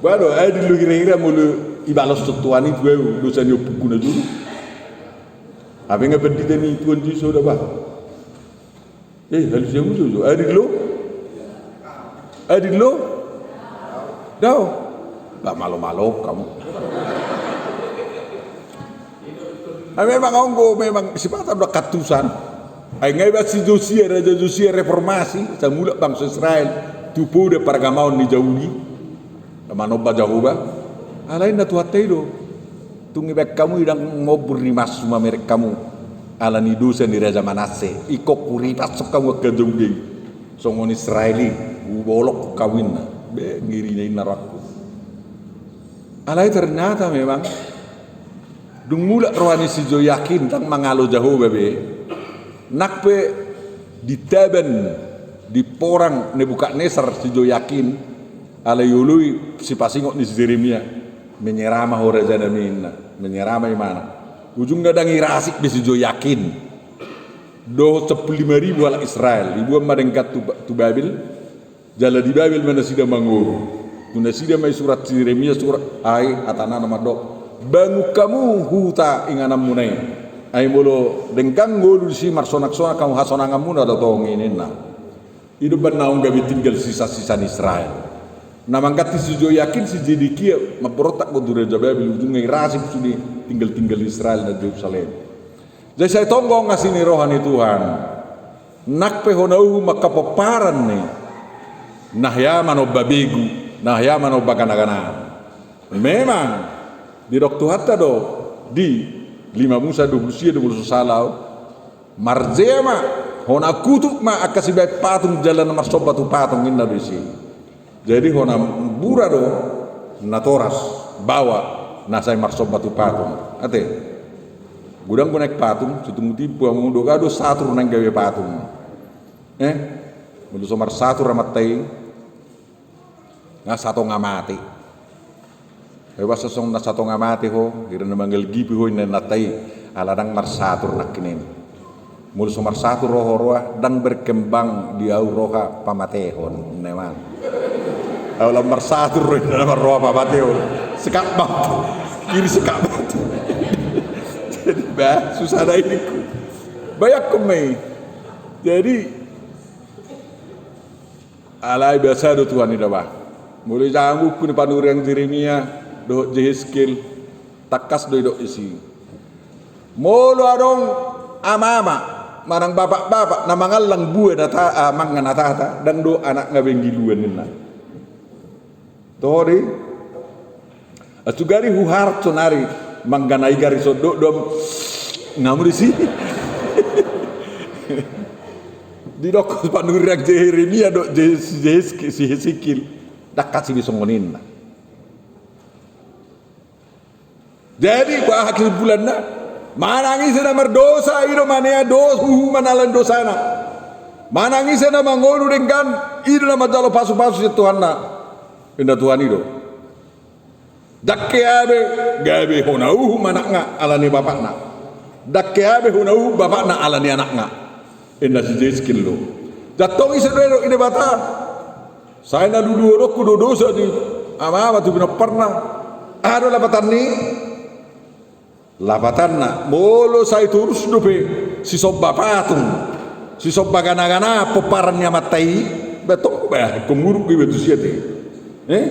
Ba do adil do hira-hira molo ibalos Tuhan i tu au dosa ni ompungku na jolo. Hape nga pandita ni Tuhan Jesus da ba. Eh, halusi hamu soso. Adil do? Adil do? Dao. Ba malo-malo hamu. Ai memang onggo memang sipata do angka antusan. Ai nga iba si Josia, raja Josia reformasi, sai mulak bangso Israel tu poda paragamaon ni Jahudi. Manomba Jahowa. Alai na Tuhanta i do. Tung ibaen hamu i dang mombur ni masu mamereng hamu ala ni dosa ni raja Manasse. Ingkon huripashon hamu angka Jahudi i songon Israel i. Hubolongkon hamu inna. Be ngeri na inna rohangku. Alai ternyata memang dung mulak roha ni si Joyakin dang mangalo Jahowa be. Nang pe ditaban diporang Nebukadnesar si Joyakin. Alai oloi sipasingot ni si Jeremia. Menyerah ma ho raja nami inna. Menyerah ma imana. Ujungna dang irasik be si Joyakin dohot sampulu lima ribu halak Israel diboan ma denggan tu Babel. Jala di Babel ma nasida mangolu. Tu nasida ma i surat si Jeremia surat ai hatana na mandok. Bangun hamu huta ingananmuna i. Ai molo denggan ngolu disi marsonak-sonak hamu hasonanganmuna do tong i ninna. I do umbahen naung gabe tinggal sisa-sisa ni Israel. Na mangganti si Joyakin si Jedekia mamborontak do tu raja Babel ujungna irasik sude tinggal-tinggal ni Israel na Jerusalem. Jadi sai tonggo asi ni roha ni Tuhan. Nang pe hona uhum angka pomparan ni na hea manomba begu na hea manomba gana-ganaan. Memang didok Tuhanta do di lima Musa dua pulu sia dua pulu sala. Marjea ma hona kutuk ma angka sibaen patung jala na marsomba tu patung inna do isi. Jadi hona bura do natoras baoa na sai marsomba tu patung. Ate, godang do naeng patung, so tung timpu hamu do, nga do satur naeng gabe patung. Eh, molo so marsatur amanta i, nga satonga mate. Ai boasa songon na satonga mate ho, hira na mangalgipi ho inanta i, ala ndang marsatur nangkining. Molo so marsatur roha, roha ndang berkembang di au roha pamatehon, ninna i ma. Au lam marsatur roha, inna na marroha pamatehon. Sekat mate. Kiri sekat mate. Jadi bah, susah dah ini. Bayangkon ma i. Jadi alai biasa do Tuhan i da bah. Molo i jaha buku ni panurirang Jeremia dohot Jehezkiel, tangkas do didok disi. Molo adong ama-ama manang bapak-bapak na mangallang buah na ta-, ah, manga na tahata, ndang do anakna be ngiluan ninna. Toho do i? Asugari huharap sonari mangganai gari sondok dom. Nga muse disi. Didok panurirang Jeremia dohot Je-, si Jehezkiel, si Jehezkiel. Ndang kasi be songon i ninna. Jadi bah, kesimpulanna, manang ise na mardosa i do manea dos, uhuman ala ni dosana. Manang ise na mangolu denggan i do na manjalo pasu-pasu sian Tuhanna. Inna Tuhan i do. Ndang hea be gabe hona uhum anakna ala ni bapakna. Ndang hea be hona uhum bapakna ala ni anakna. Inna si Jehezkiel do. Jantong ise do didok i Debata. Sai na luduhononku do dosa ni ama-ama tu pinomparna. Aha do lapatan ni? Lapatanna, molo sai torus dope sisomba patung, sisomba gana-gana pomparan ni amanta i, ba tong bah, ingkon muruk iba tu sian i. Eh?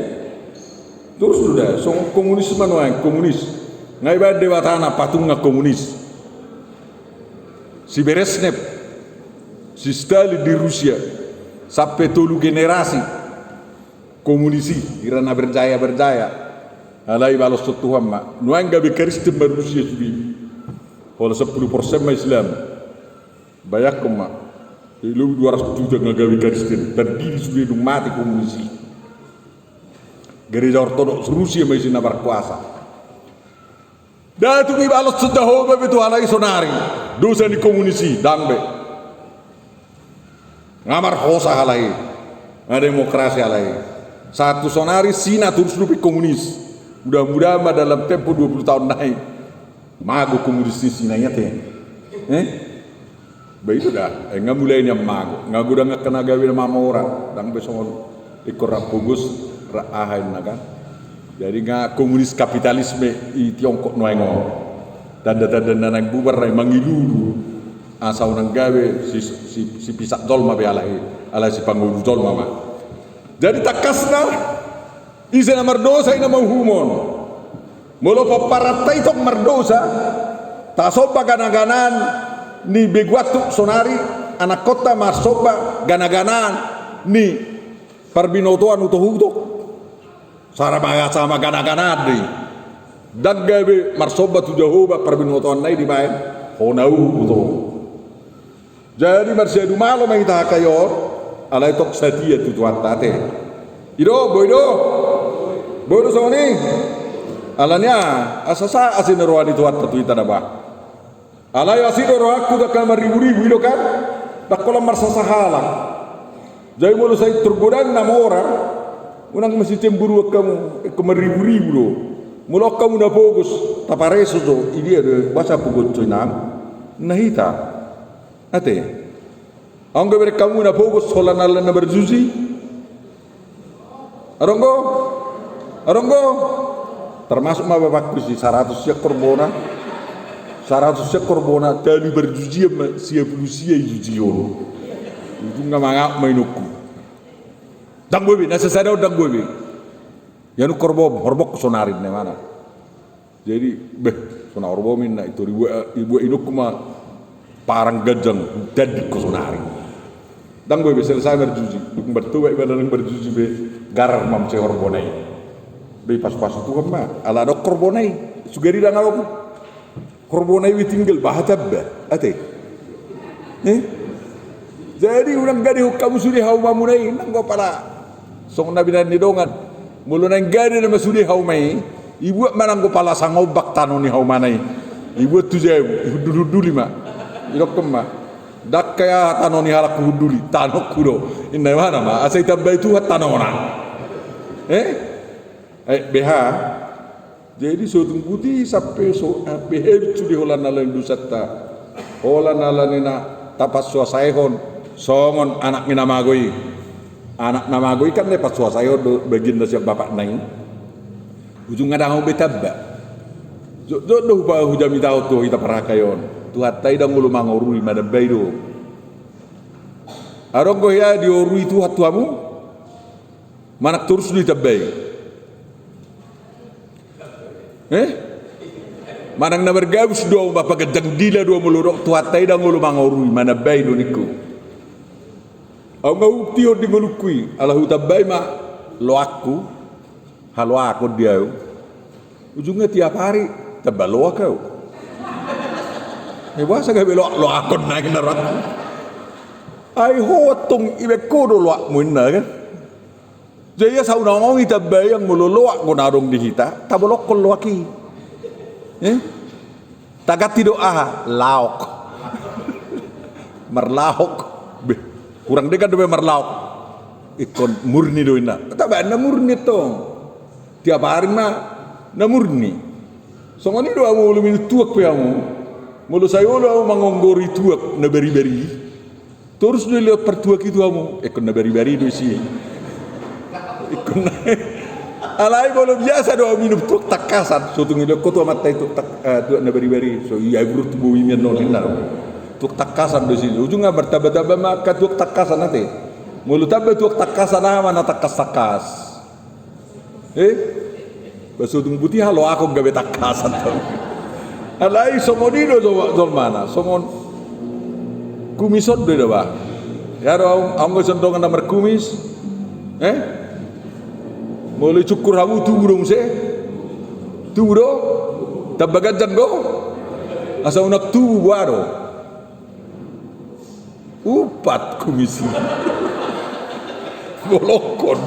Torus do da, songon komunis ma nuaeng, komunis. Nga ibaen Debatana patungan komunis. Si Brezhnev, si Stalin di Rusia, sampe tolu generasi. Komunis i, hira na berjaya-berjaya. Alai balashon Tuhan ma. Nuaeng gabe Kristen ma Rusia sude. Holan sampulu persen ma Islam. Bayangkon ma. Jadi lobi dua ratus juta nga gabe Kristen. Tardidi sude dung mate komunis i. Gereja Ortodoks Rusia ma isi na markuasa. Ndang tung ibalos Jahowa be tu halak i sonari dosa ni komunis i, ndang be. Nga marhosa halak i, nga demokrasi halak i. Sahat tu sonari Sina torus dope komunis. Mudah-mudahan ma dalam tempo dua puluh tahun nai mago komunis ni Sina i ate. Eh? Ba i do da, eh, nga mulai nian mago, nga godang angka na gabe na mamora, ndang be songon ingkon rap pogos, rap aha inna kan. Jadi nga komunis kapitalisme i Tiongkok nuaeng on. Tanda-tanda na naeng bubar nai mangiludu, asa unang gabe si, si, si pisak jolma be alai, alai si pangolu jolma ma. Jadi tangkasna, ise na mardosa i na mauhumon. Molo pomparanta i tong mardosa, tasomba gana-ganaan ni beguantu sonari, anakkonta marsomba gana-ganaan ni parbinotoan utok-utok. Sara ma, sara ma gana-ganaan do i. Ndang gabe marsomba tu Jahowa parbinotoanna i dibaen hona uhum utok. Jadi marsiadu malo ma hita hakai on, alai tong satia tu Tuhanta ate. I do, boi do? Boi do songon i? Alani aha? Asa sahat asi na roha ni Tuhanta tu hita da bah. Alai asi do rohangku, ndang marribu-ribu i do kan? Ndang holan marsasahalang. Jadi molo sai tor godang na mora, unang masicemburuan hamu, ingkon marribu-ribu do. Molo hamu na pogos, tapareso jo, i dia do, boasa pogoso inang? Na hita. Ate. Anggo bereng hamu na pogos holan ala na marjuji. Adong do? Adong do? Termasuk ma bapakku si saratus sia korbona. Saratus sia korbona, talu parjujian ma, sia pulu sia i jujion. Ujungna mangaut ma inongku. Ndang boi be, na sasada on ndang boi be. Ianuk horbom, horbomku sonari ninna imana. Jadi, beh, so na horbom inna, i tor ibuat, ibuat inongku ma parang ganjang, tandingkon sonari. Ndang boi be, selesai marjuji. Dung martoba iba ndang marjuji be, garar ma muse horbona i. Be pasu-pasu Tuhan ma, ala adong horbona i. Sugari ndang adong. Horbona i be tinggal, bahat tamba, ate. Eh? Jadi unang gadehon hamu sude haumamuna i, nanggo pala songon na binahen ni dongan. Molo naeng gade nama sude hauma i, Ibuat ma nanggo pala sangombak tano ni haumana i. Ibuat tu jabu, ihundulhunduli ma. Idokkon ma, dangka i aha tano ni halak huhunduli, tanongku do. Inna imana ma asa itambai Tuhan tanona. Eh? Eh, beha. Jadi so tung buti sampe so, eh, beha sude holan ala ni dosanta. Holan ala ni na tapansuasaihon songon anak ni na mago i. Anak na mago i kan na pansuasaihon do bagian na sian bapakna i. Ujungna ndang hamu be tamba. Jotjot do hupa hujamitahon tu hita parhangkaion. Tuhanta i ndang olo mangorui, manambai do. Adong do hea diorui Tuhan tu hamu? Manang torus do itambai? Eh? Manang na margabus do hamu, paganjang dila do hamu molo didok Tuhanta i ndang olo mangorui, manambai do ningku. Au nga hubuktihon di ngolungku i, ala hutambai ma loakku, haloakon di au. Ujungna tiap ari tamba loak au. Eh, boasa gabe loak, loakon nai na rohangku. Ai ho antong ibaen ho do loakmu inna kan. Jadi asa unang itambai, molo loak do na adong di hita, tabolokkon loak i. Eh? Taganti do aha? Laok. Marlaok. Be, hurang degan dope marlaok. Ingkon murni do inna. Tabaen na murni tong. Tiap ari ma na murni. Songon i do hamu molo minum tuak pe hamu. Molo sai olo hamu mangonggori tuak na baribari, torus do ilehon partuak i tu hamu, ingkon na baribari do isi. Ingkon na. Alai molo biasa do hamu minum tuak tangkasan, so tung ilehon ho tu amanta i tuak tang-, eh, tuak na baribari, so ia burut tu bohimi annon inna. Tuak tangkasan do isi. Ujungna martambatamba ma angka tuak tangkasan ate. Molo tamba tuak tangkasan, aha ma na tangkastangkas? Eh? Ba so tung buti haloakon gabe tangkasan tong. Alai songon i do jo-, jolmana, songon kumis on do i da ba. Ia do au, au nga songon dongan na markumis. Eh? Molo icungkur hamu tubu do muse? Tubu do? Tamba ganjang do? Asa unang tubu boha do? Umpat kumis i. Bolongkon.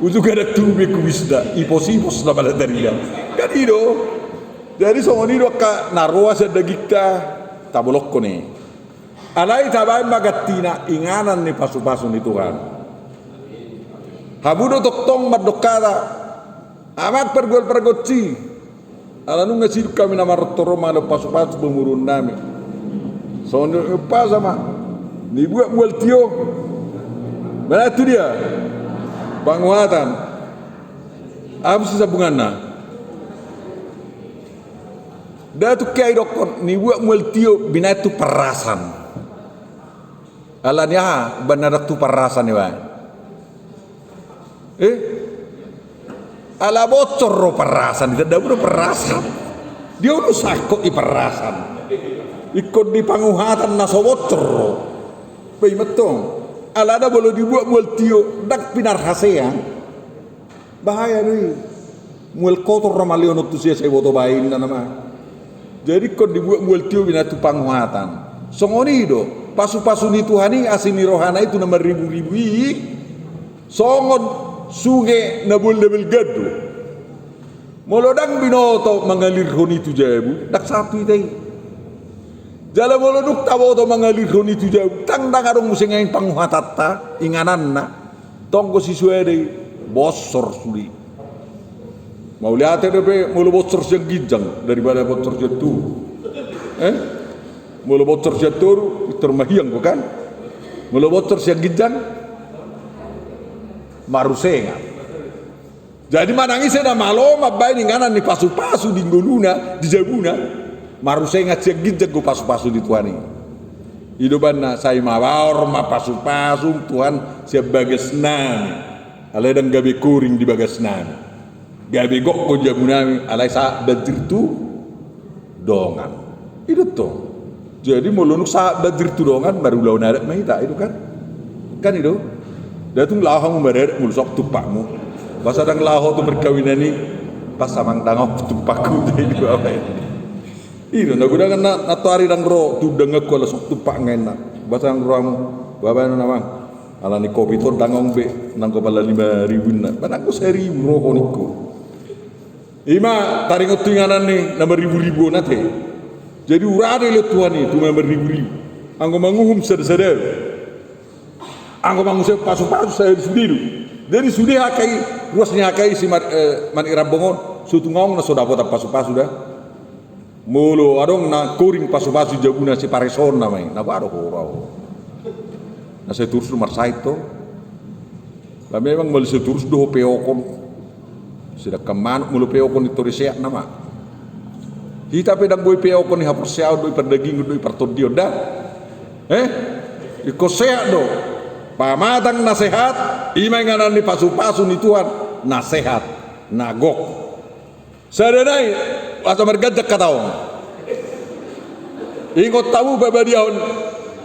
Ujungna ndang tubu be kumisna, ipos-ipos nama na tarida. Kan i do. Jadi songon i do angka na roa sian dagingta, tabolongkon i. Alai tabaen ma gantina inganan ni pasupasu ni Tuhan. Hamu do tongtong mandok hata, amang pargual pargonsi. Ala nunga sidung hami na manortor on mangalehon pasupasu pamoruon nami. Songon i umpasa ma, nibuat mual tio. Mana tu dia? Panguhatan. Aha muse sambunganna? Nda tung hea idokkon, nibuat mual tio binaen tu parrasan. Ala ni aha umbahen na ndang tu parrasan ibaen? Eh? Ala bocor do parrasan, ditanda hamu do parrasan. Dia ulu sangkot i parrasan. Ingkon di panguhatan na so bocor do. Ba i ma tong. Alana molo dibuat mual tio, ndang pinarhaseang. Bahaya do i. Mual kotor nama lehon on tu sia, sai boto baen na nama. Jadi ingkon dibuat mual tio binaen tu panguhatan. Songon i do, pasupasu ni Tuhan i, asi ni rohana i tu na marriburibu i, songon sunge na boan na balga do. Molo ndang binoto mangalirhon i tu jabu, ndang sahat tu hita i. Jala molo dung taboto mangalirhon i tu jabu, ndang, ndang adong muse nangkin panguhatanta, ingananna. Tonggo sisuada i, bocor sude. Mauliate dope molo bocor sian ginjang daripada bocor sian toru. Eh? Molo bocor sian toru, pintor mahiang ho kan? Molo bocor sian ginjang, marusengan. Jadi manang ise na malo mambaen inganan ni pasupasu di ngoluna, di jabuna, marusengan sian ginjang do pasupasu ni Tuhan i. I do umbahen na sai mabaor ma pasupasu Tuhan sian bagasnami. Alai ndang gabe koring di bagasnami. Gabe gok do jabunami, alai sahat banjir tu dongan. I do tong. Jadi molo nunga sahat banjir tu dongan, marulaon adat ma hita, i do kan? Kan i do. Nda tung laho hamu maradat molo so tumpakmu. Boasa ndang laho tu perkawinan i, pas amang ndang ahu tumpakku, i do. I do, na godang na, na toari ndang ro tu undanganku ala so tumpakna inna. Boasa ndang ro hamu, babaen on amang. Ala ni kopi on ndang adong be, nanggo pala lima ribu inna. Ba nanggo saribu ro ho ningku. Ima taringot tu inganan ni na marribu-ribu on ate. Jadi urade lehon Tuhan i tu na marribu-ribu. Anggo manguhum sada-sada, anggo mangusehon pasu-pasu sada sude do. Jadi sude HKI, ruas ni HKI si Mar-, eh, Manik Rambong on, so tung adong na so dapotan pasu-pasu da. Molo adong na koring pasu-pasu jabuna, sipareson nama i, na boha do ho ro? Na sai torus do marsahit ho. Ba memang molo sai torus do ho peokon. Sedangkan manuk molo peokon i tore sehat nama. Hita pe ndang boi peokon i, haporseaon do i, pardagingon do i, partondion da. Eh? Ingkon sehat do. Pamatang na sehat, ima inganan ni pasu-pasu ni Tuhan, na sehat, na gok. Sada nai, asa marganjang hata on. Ingot hamu pabadiahon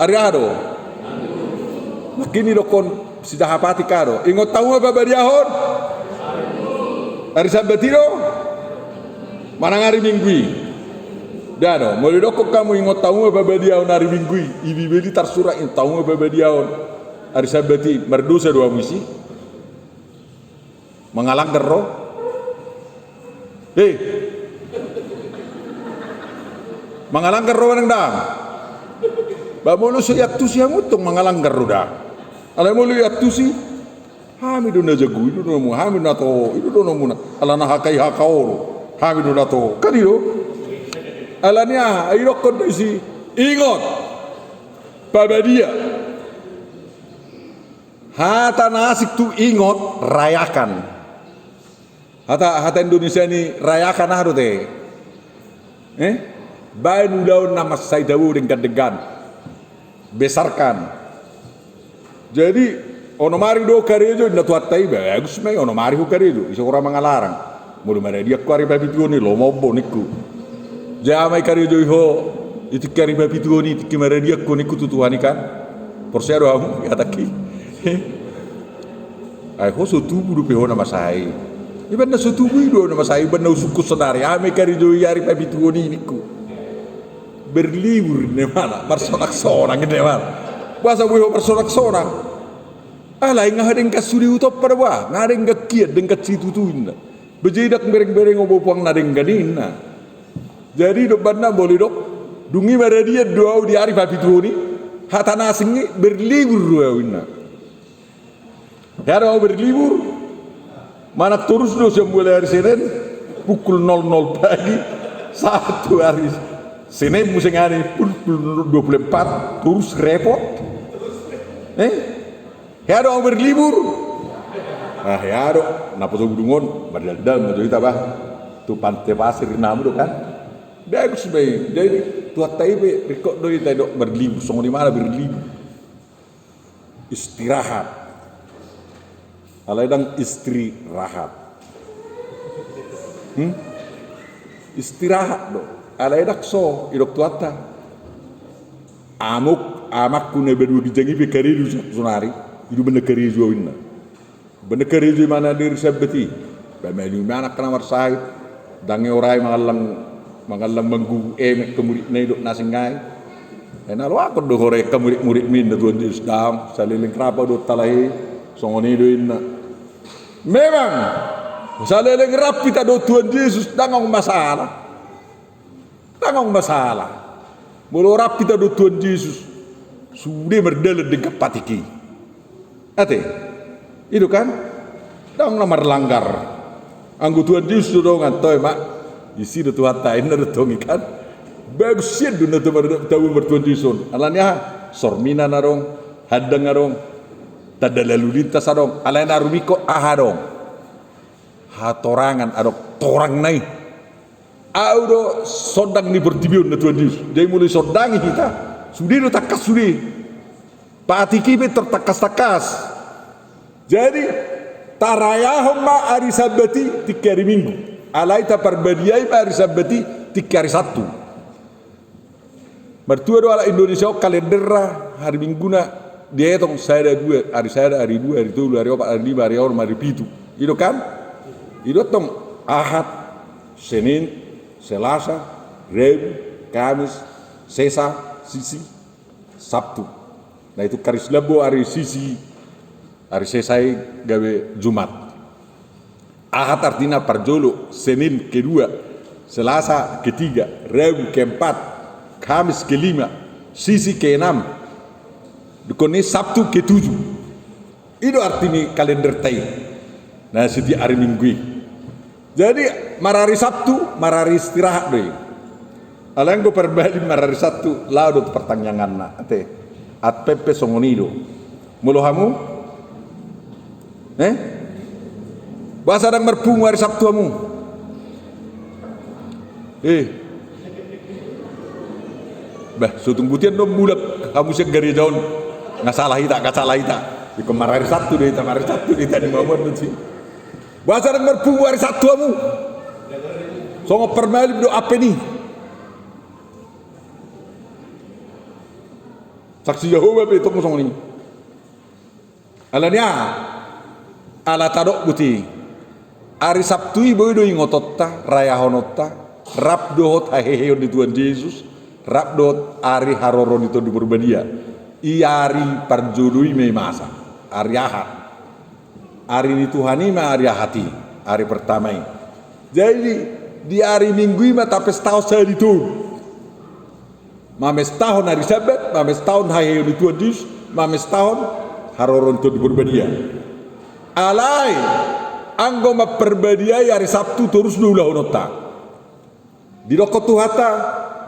ari aha do? Nangkin didokkon si Jahapatik aha do? Ingot hamu ma pabadiahon ari Sabbat i do? Manang ari Minggu i? Nda do, molo didokkon hamu ingot hamu ma pabadiahon ari Minggu i, di Bibel i tarsurat ingot hamu ma pabadiahon ari Sabbat i, mardosa do hamu disi? Mangalanggar ro? Eh. Mangalanggar ro manang ndang? Ba molo so iantusi hamu tong mangalanggar ro da. Alai molo iantusi, hami do na jago, i do na muna, hami na toho, i do na muna. Ala na HKI HKO do, hami do na toho. Kan i do? Alani aha? Ai didokkon do disi, ingot, pabadia. Hata na asing tu ingot, rayakan. Hata, hata Indonesia ni rayakan aha do te? Eh? Baen ulaon na mansai tabo denggan-denggan. Besarkan. Jadi, onom ari do karejo, ninna Tuhanta i, bagus ma i, onom ari ho karejo, ise huroha mangalarang. Molo maradian ho ari papituhon i, lomo ho ningku. Jea ma i karejoi ho di tingki ari papituhon i, tingki maradian ho ningku tu Tuhan i kan. Porsea do hamu, hatangki. Ai ho so tubu dope ho na masa i. Ibaen na so tubu i do na masa i, ibaen na husungkun saonari, aha ma i karejoi ari papituhon i ningku. Berlibur ninna imana, marsonak-sonak ninna imana. Boasa boi ho marsonak-sonak? Alai nga denggan sude hutompa da boha, nga denggan hian, denggan situtu ninna. Ba jadi ndang bereng-bereng ho bopuang na denggan i ninna. Jadi didok banna, molo didok, dung i maradian do au di ari papituhon i, hata na asing i, berlibur do au ninna. Hea do au berlibur? Manang torus do sian mulai ari Senin pukul nol nol pagi sahat tu ari Senin muse nangkin pukul dua puluh empat, torus repot. Eh? Hea do au berlibur? Ah, hea do. Naposo Budung on, mardaldal ma jo hita bah. Tu Pante Pasir ninna hamu do kan? Bagus ma i. Jadi Tuhanta i pe ringkot do hita didok berlibur, songon i ma na berlibur. Istirahat. Alai ndang istri rahat. Hmm? Istirahat do. Alai ndang so, didok Tuhanta. Amuk, amakku na banua ginjang i pe karejo saonari, i do umbahen na karejo au ninna. Umbahen na karejo imana di ari Sabbat i. Ba mali imana angka na marsahit. Ndang i orai mangallang, mangallang manggubu emek angka muridna i dohot na asing nai. Ai na loakon do ho rai angka murid-muridmi ninna Tuhan Jesus, daong, saleleng rap au dohot halak i, songon i do ninna. Memang saleleng rap hita dohot Tuhan Jesus, ndang adong masalah. Ndang adong masalah. Molo rap hita dohot Tuhan Jesus, sude mardalan denggan patik i. Ate? I do kan? Ndang na marlanggar. Anggo Tuhan Jesus do dongan, toe ma. Disi do Tuhanta, ninna do tong i kan. Bagus sian do na tabo mar-, tabo mar Tuhan Jesus on. Alani aha? Sorminan adong, handang adong, tanda lalu lintas adong. Alai na rumingkot aha adong? Hatorangan adong, torangna i. Au do sondang ni portibi on ninna Tuhan Jesus. Jadi molo disondangi hita, sude do tangkas sude. Patik i pe tor tangkas-tangkas. Jadi, tarayahon ma ari Sabbat i tingki ari Minggu. Alai taparbadiai ma ari Sabbat i tingki ari Sabtu. Martua do halak Indonesia on kalenderna, ari Mingguna dietong sada dua, ari sada, ari dua, ari tolu, ari opat, ari lima, ari onom, ari pitu. I do kan? I do tong Ahad, Senin, Selasa, Rabu, Kamis, Sesa, Sisi, Sabtu. Na i tung ari Islam do ari Sisi, ari Sesa i gabe Jumat. Ahad artina parjolo, Senin kedua, Selasa ketiga, Rabu keempat, Kamis kelima, Sisi keenam, dungkon ni Sabtu ketujuh. I do arti ni kalenderta i. Nah, setiap hari Minggu i. Jadi, marari Sabtu, marari istirahat do i. Alai anggo parbadia marari Sabtu, laho do tu partangianganna, ate. Advent pe songon i do. Molo hamu? Eh? Boasa ndang marpungu ari Sabtu hamu? Eh. Bah, so tung butian do mulak hamu sian gareja on. Nga salah hita, nga salah hita. Ingkon marari Sabtu do hita, marari Sabtu do hita di mamuan do si. Boasa ndang marpungu ari Sabtu hamu? Songon parmalim do Advent i. Saksi Jahowa pe tong songon i. Ala ni aha? Ala tadok boti. Ari Sabtu i boi do ingotonta, rayahononta, rap dohot haheheon ni Tuhan Jesus, rap dohot ari haroro ni Tondi Porbadia. I ari parjolo i ma i masa, ari Ahad. Ari ni Tuhan i ma ari Ahad i, ari pertama i. Jadi, di ari Minggu i ma tapestahon sahali tolu. Mamestahon ari Sabat, mamestahon haheheon ni Tuhan Jesus, mamestahon haroro ni Tondi Porbadia. Alai, anggo mamparbadia i ari Sabtu torus do ulahononta. Didokkon Tuhanta,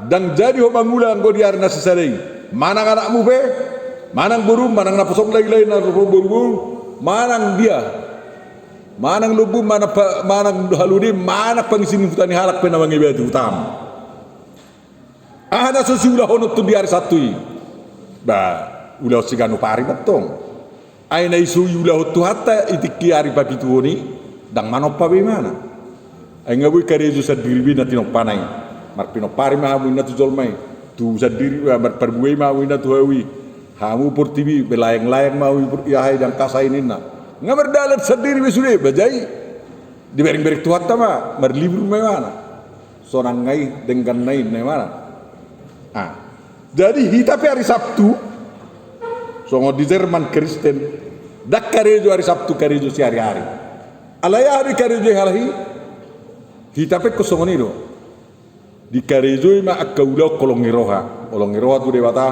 ndang jadi ho mangula anggo di ari na sisada i. Manang anakmu pe, manang borum, manang naposom lae-lae, naposom boru-boru, manang dia, manang lombu, manang pa-, manang halode, manang pangisi ni huta ni halak pe na mangibati hutam. Aha na so siulahononta di ari Sabtu i? Ba, ulaon siganup ari mantong. Ai na i so iulahon Tuhanta i tingki ari papituhon i, ndang manompa be imana. Ai nga boi karejo sandiri be na tinompana i. Marpinompari ma hamu inna tu jolma i. Tu sandiri, ah, marparbue ma hamu inna tu hau i. Hamu portibi, belaeng-laeng ma hamu i, aha i, di angkasa i ninna. Nga mardalan sandiri be sude, ba jai. Dibereng-bereng Tuhanta ma, marlibur ma imana. Sonang na i, denggan na i, na imana. Ah. Jadi hita pe ari Sabtu, songon di Jerman Kristen, ndang karejo ari Sabtu, karejo siari-ari. Alai aha do dikarejoi halak i? Hita pe ingkon songon i do. Dikarejoi ma angka ulaon holong ni roha, holong ni roha tu Debata,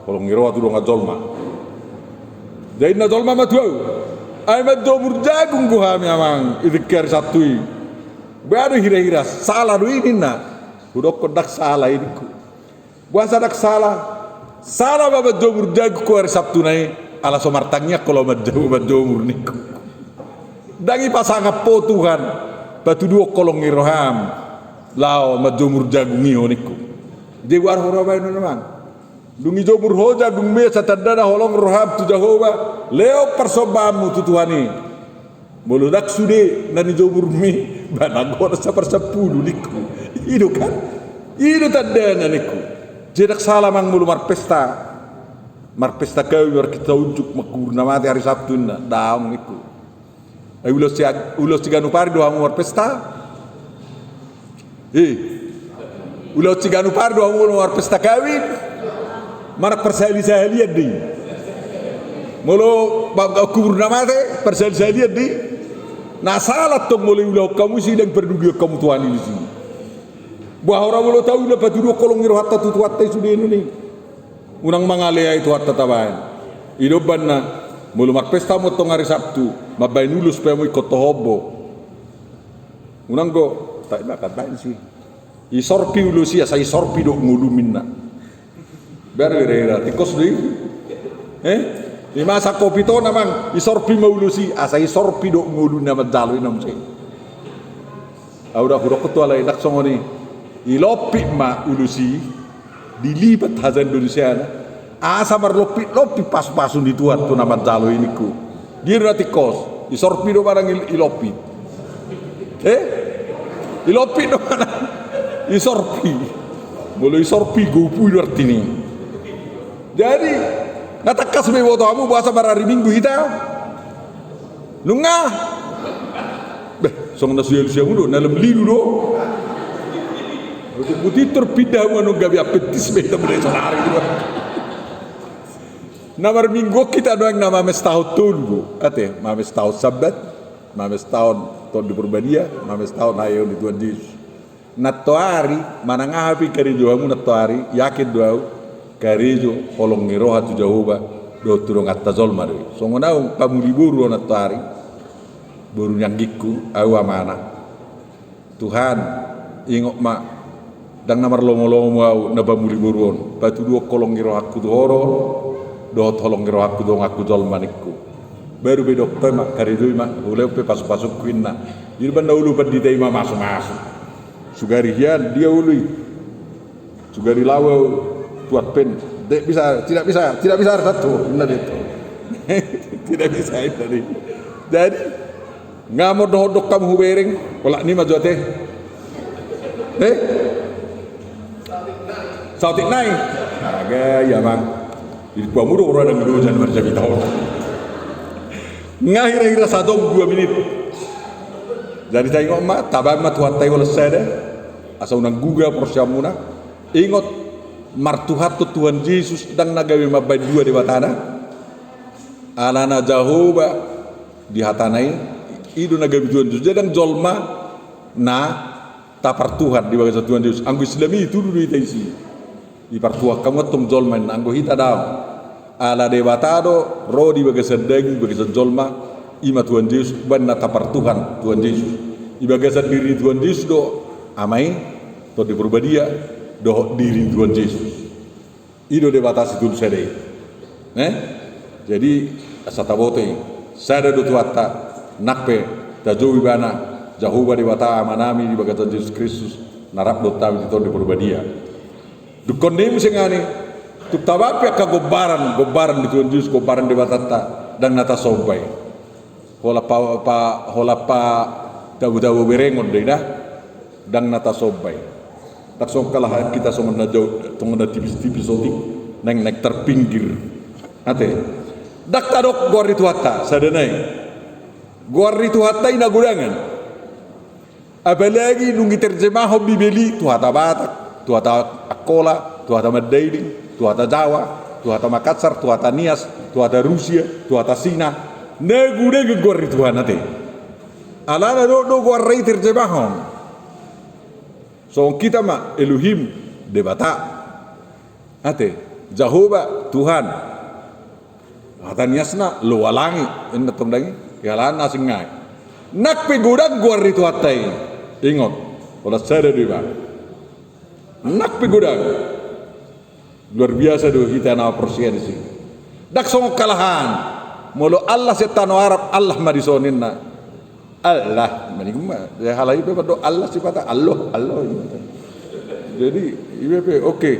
holong ni roha tu dongan jolma. Jadi na jolma ma tu ahu, ai manjomur jagung do hami amang, i tingki ari Sabtu i. Ba do hira-hira, sala do i ninna. Hudokkon ndang sala i ningku. Boasa ndang sala? Sala ma manjomur jagung ho ari Sabtu na i, ala so martangiang ho laho manjomur, manjomur ningku. Ndang i pasangap ho Tuhan, patuduhon holong ni roham, laho manjomur jagung i ho ningku. Jadi boar ho roha baenon amang. Dung dijomur ho jagungmi, asa tandana holong roham tu Jahowa, lehon parsombaanmu tu Tuhan i. Molo ndang sude na nijomurmi, ba ndang holan saparsampulu ningku. I do kan? I do tandana ningku. Jadi ndang sala amang molo marpesta. Marpesta kawin, marpesta unjuk, mangkubur na mate ari Sabtu inna. Daong ningku. Ai ulaon si, ulaon siganup ari do hamu marpesta? Eh, ulaon siganup ari do hamu marpesta kawin? Manang parsahali-sahalian do i? Molo ba-, ba-, kubur na mate, parsahali-sahalian do i? Na sala tong molo iulahon hamu i, sai ndang parduli hamu Tuhan i disi. Boha hora molo taula patuduhon holong ni rohanta tu Tuhanta i sude ninna i. Unang mangaleai Tuhanta tabaen. I do umbahen na, molo marpesta hamu tong ari Sabtu, mambaen ulos pe hamu ingkon toho hombo. Unang go, tai ma kan baen si. Isorpi ulos i asa isorpi do ngolum inna. Baru ira-ira, tingkos do i. Eh? Di masa covid on amang, isorpi ma ulos i, asa isorpi do ngolu na manjalo i na muse. Au da hudokkon tu halak i ndang songon i. Ilompit ma ulos i, dilipat haja Indonesiana. Asa marlompit-lompit pasu-pasu ni Tuhan tu na manjalo i ningku. Dia do na tingkos, isorpi do manang il-, ilompit? Eh? Ilompit do manang isorpi? Molo isorpi, gopu i do artina i. Jadi, nga tangkas be iboto hamu boasa marari Minggu hita? Nunga? Beh, songon na so dialusi hamu do, na lam lilu do. Utuk butitur pindah hamu annon gabe Adventis be hita mulai sonari do. Na marminggu on hita nuaeng na mamestahon tolu do. Ate, mamestahon Sabat, mamestahon Tondi Porbadia, mamestahon haheheon ni Tuhan Jesus. Nantoari, manang aha pe karejo hamu nantoari, yakin do ahu, karejo holong ni roha tu Jahowa dohot tu donganta jolma do i. Songon ahu pamuli boru ahu nantoari, boru ni anggingku, ahu amana. Tuhan, ingot ma, ndang na marlomolomo ahu na pamuli boru on, patuduhon holong ni rohangku tu Ho do, dohot holong ni rohangku tu donganku jolma ningku. Baru pe didok Ho i ma, karejoi ma, hulehon pe pasupasungku inna. Jadi umbahen na olo pandita i mamasumasu. Sugari hian dia olo i. Sugari laho ahu tu Advent. Tidak bisa, tidak bisa, tidak bisa, Arsanto, inna do i. Tidak bisa, inna do i. Jadi, nga mo dohot-dohot hamu hubereng, olat ni ma jo ate. Eh? Saotik nai. Aga, ia, Amang. Jadi, pamu do ora dang dojan marjamita on. Nga hira-hira sadom dua minit. Jadi, taingot ma, tabaen ma Tuhanta i holan sada. Asa unang guga porseaonmuna. Ingot, martuhathon Tuhan Jesus, ndang na gabe mambaen dua Debata na. Alana Jahowa, di hatana i, i do na gabe Tuhan Jesus. Jadi ndang jolma na tapartuhan di bagasan Tuhan Jesus. Anggo Islam i tudu do hita disi. Dipartuhan hamu antong jolma inna, anggo hita daong. Ala Debata do ro di bagasan daging, di bagasan jolma, i ma Tuhan Jesus, umbahen na tapartuhan Tuhan Jesus. Di bagasan diri ni Tuhan Jesus do Ama i, Tondi Porbadia, dohot diri ni Tuhan Jesus. I do Debata situtu sada i. Eh? Jadi, asa taboto i, sada do Tuhanta, nang pe tajou ibana, Jahowa Debata Amanami di bagasan Jesus Kristus, na rap dohot hami di Tondi Porbadia. Dungkon ni muse nga ni, tung tabaen pe angka gombaran, gombaran ni Tuhan Jesus, gombaran Debatanta, ndang na tasomba i. Holan pa, pa, holan patabu-tabu berengon do i da. Ndang na tasomba i. Ndang songon halak hita songon na jauh, songon na tipis-tipis otik, naeng, naeng terpinggir. Ate. Ndang tadok goar ni Tuhanta, sada nai. Goar ni Tuhanta i na godangan. Apalagi dung diterjemahon Bibel i tu hata Batak, tu hata Angkola, tu hata Mandailing, tu hata Jawa, tu hata Makassar, tu hata Nias, tu hata Rusia, tu hata Sina. Na godang goar ni Tuhan ate. Alana do, do goarna i terjemahon. Songon hita ma Elohim, Debata. Ate, Jahowa, Tuhan. Hata Niasna, loa langi, inna tong dang i, alana asing nai. Nang pe godang goar ni Tuhanta i. Ingot, holan sada do iba. Nang pe godang. Luar biasa do hita na porsea disi. Ndang songon halak an. Molo Allah sian tano Arab, Allah ma dison inna. Allah, menigu ma. Ya, halak i pe mandok Allah sipata, Allah, Allah. Jadi, iba pe, oke.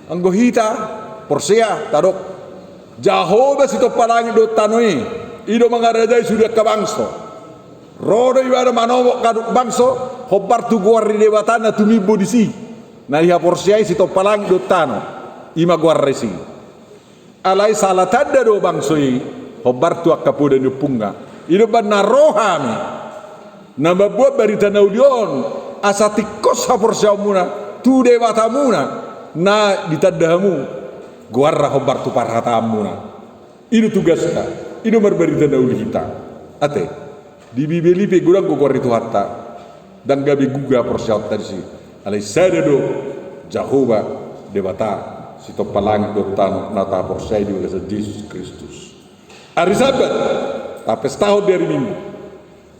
Anggo hita, porsea, tadok. Jahowa sitompa langit dohot tano i. I do mangarajai sude angka bangso. Ro do ibana manomok haduan bangso, hombar tu goar ni Debata na tumimbo disi. Na dihaporseai sitompa langit dohot tano. I ma goarna disi. Alai sala tanda do bangso i, hombar tu angka poda ni ompungna. I do umbahen na ro hami. Na mamboan barita na uli on, asa tingkos haporseaonmuna, tu Debatamuna, na ditanda hamu, goarna hombar tu parhataanmuna. I do tugasna, i do marbarita na uli hita. Ate. Di Bibel i pe godang goar ni Tuhanta, ndang gabe guga porseaonta disi. Alai sada do, Jahowa, Debata, sitompa langit dohot tano na taporseai di bagasan Jesus Kristus. Ari Sabat, tapestahon di ari Minggu.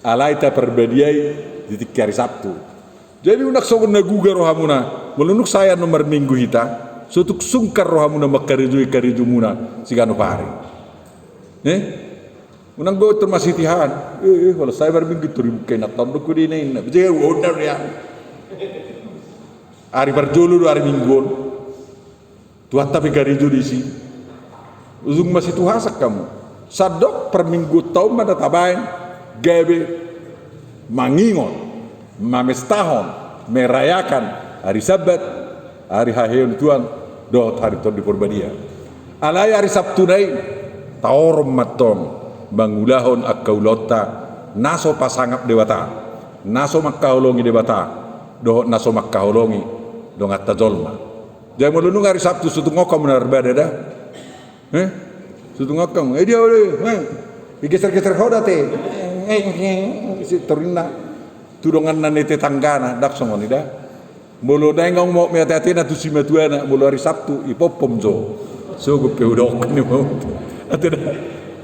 Alai taparbadiai di tingki ari Sabtu. Jadi unang songon na guga rohamuna, molo nunga sae annon marminggu hita, so tung sungkan rohamuna mangkarejoi karejomuna siganup ari. Eh? Unang gogo tor masitihan. Eh, eh, holan sae marminggu tor ibuka inanta on do kudina inna. Bejega uonda do ya. Ari parjolo do ari Minggu on. Tuhanta pe karejo disi. Ujung masituhasan hamu. Sandok parmingguonta on ma na tabaen gabe mangingot, mamestahon, merayakan ari Sabat, ari haheheon ni Tuhan, dohot ari Tondi Porbadia. Alai ari Sabtuna i, taorom ma antong mangulahon angka ulaonta na so pasangap Debata, na so mangkaholongi Debata, dohot na so mangkaholongi donganta jolma. Jadi molo nunga ari Sabtu so tung on hamu na marbada da. Eh? So tung on hamu. Eh, dia olo, eh. Digeser-geser ho da ate. Torinna tu donganna ni tetanggana, ndang songon i da. Molo naeng mauliate-ate na tu simatuana, molo ari Sabtu, ipompom jo. Sogot pe hudok ni mau. Ate da.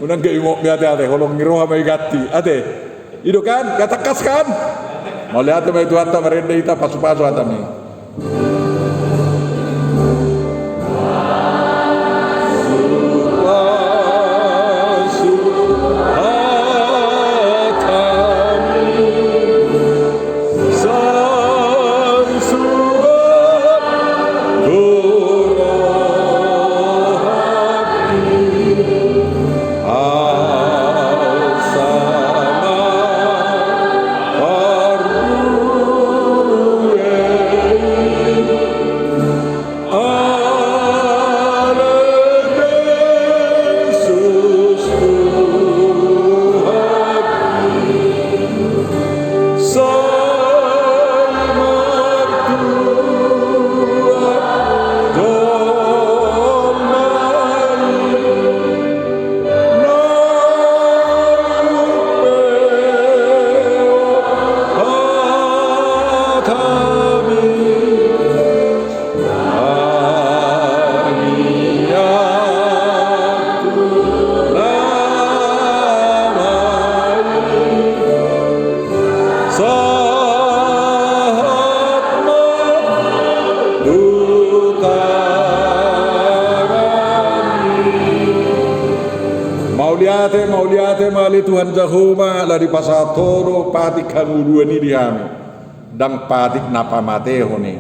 Unang gabe mauliate-ate, holong ni roha ma i ganti. Ate. I do kan, tangkas kan? Mauliate ma i Tuhanta, marende hita, pasu-pasu hataMi. Mauliate, mauliate ma ale Tuhan Jahowa, ala dipasahat Ho do patik hangoluan i di hami. Ndang patik na pamatehon i.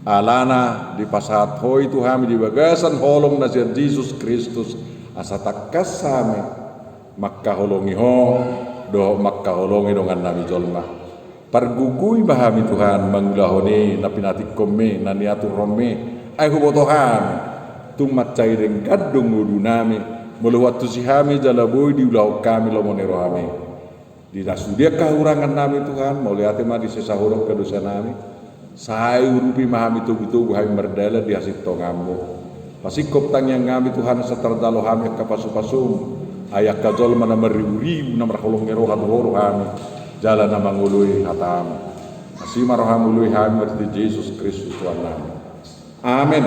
Alana dipasahat Ho i tu hami di bagasan holong na sian Jesus Kristus, asa tangkas hami mangkaholongi Ho dohot mangkaholongi dongannami jolma. Pargogoi ma hami Tuhan mangulahon i na pinatikkon-Mi, na niaturhon-Mi. Ai huboto hami tung mansai denggan do ngolunami molo huantusi hami jala boi diulahon hami lomo ni roha-Mi. Di na sude angka hahurangannami Tuhan, mauliate ma disesa Ho do angka dosanami. Sai urupi ma hami togu-togu hami mardalan di hasintongan-Mu. Pasingkop tangiangnami Tuhan, asa tarjalo hami angka pasu-pasu-Mu. Ai angka jolma na marribu-ribu na marholong ni roha tu Ho do hami, jala na mangoloi hata-Mu. Asi ma roha-Mu, oloi hami marhite Jesus Kristus Tuhannami. Amen.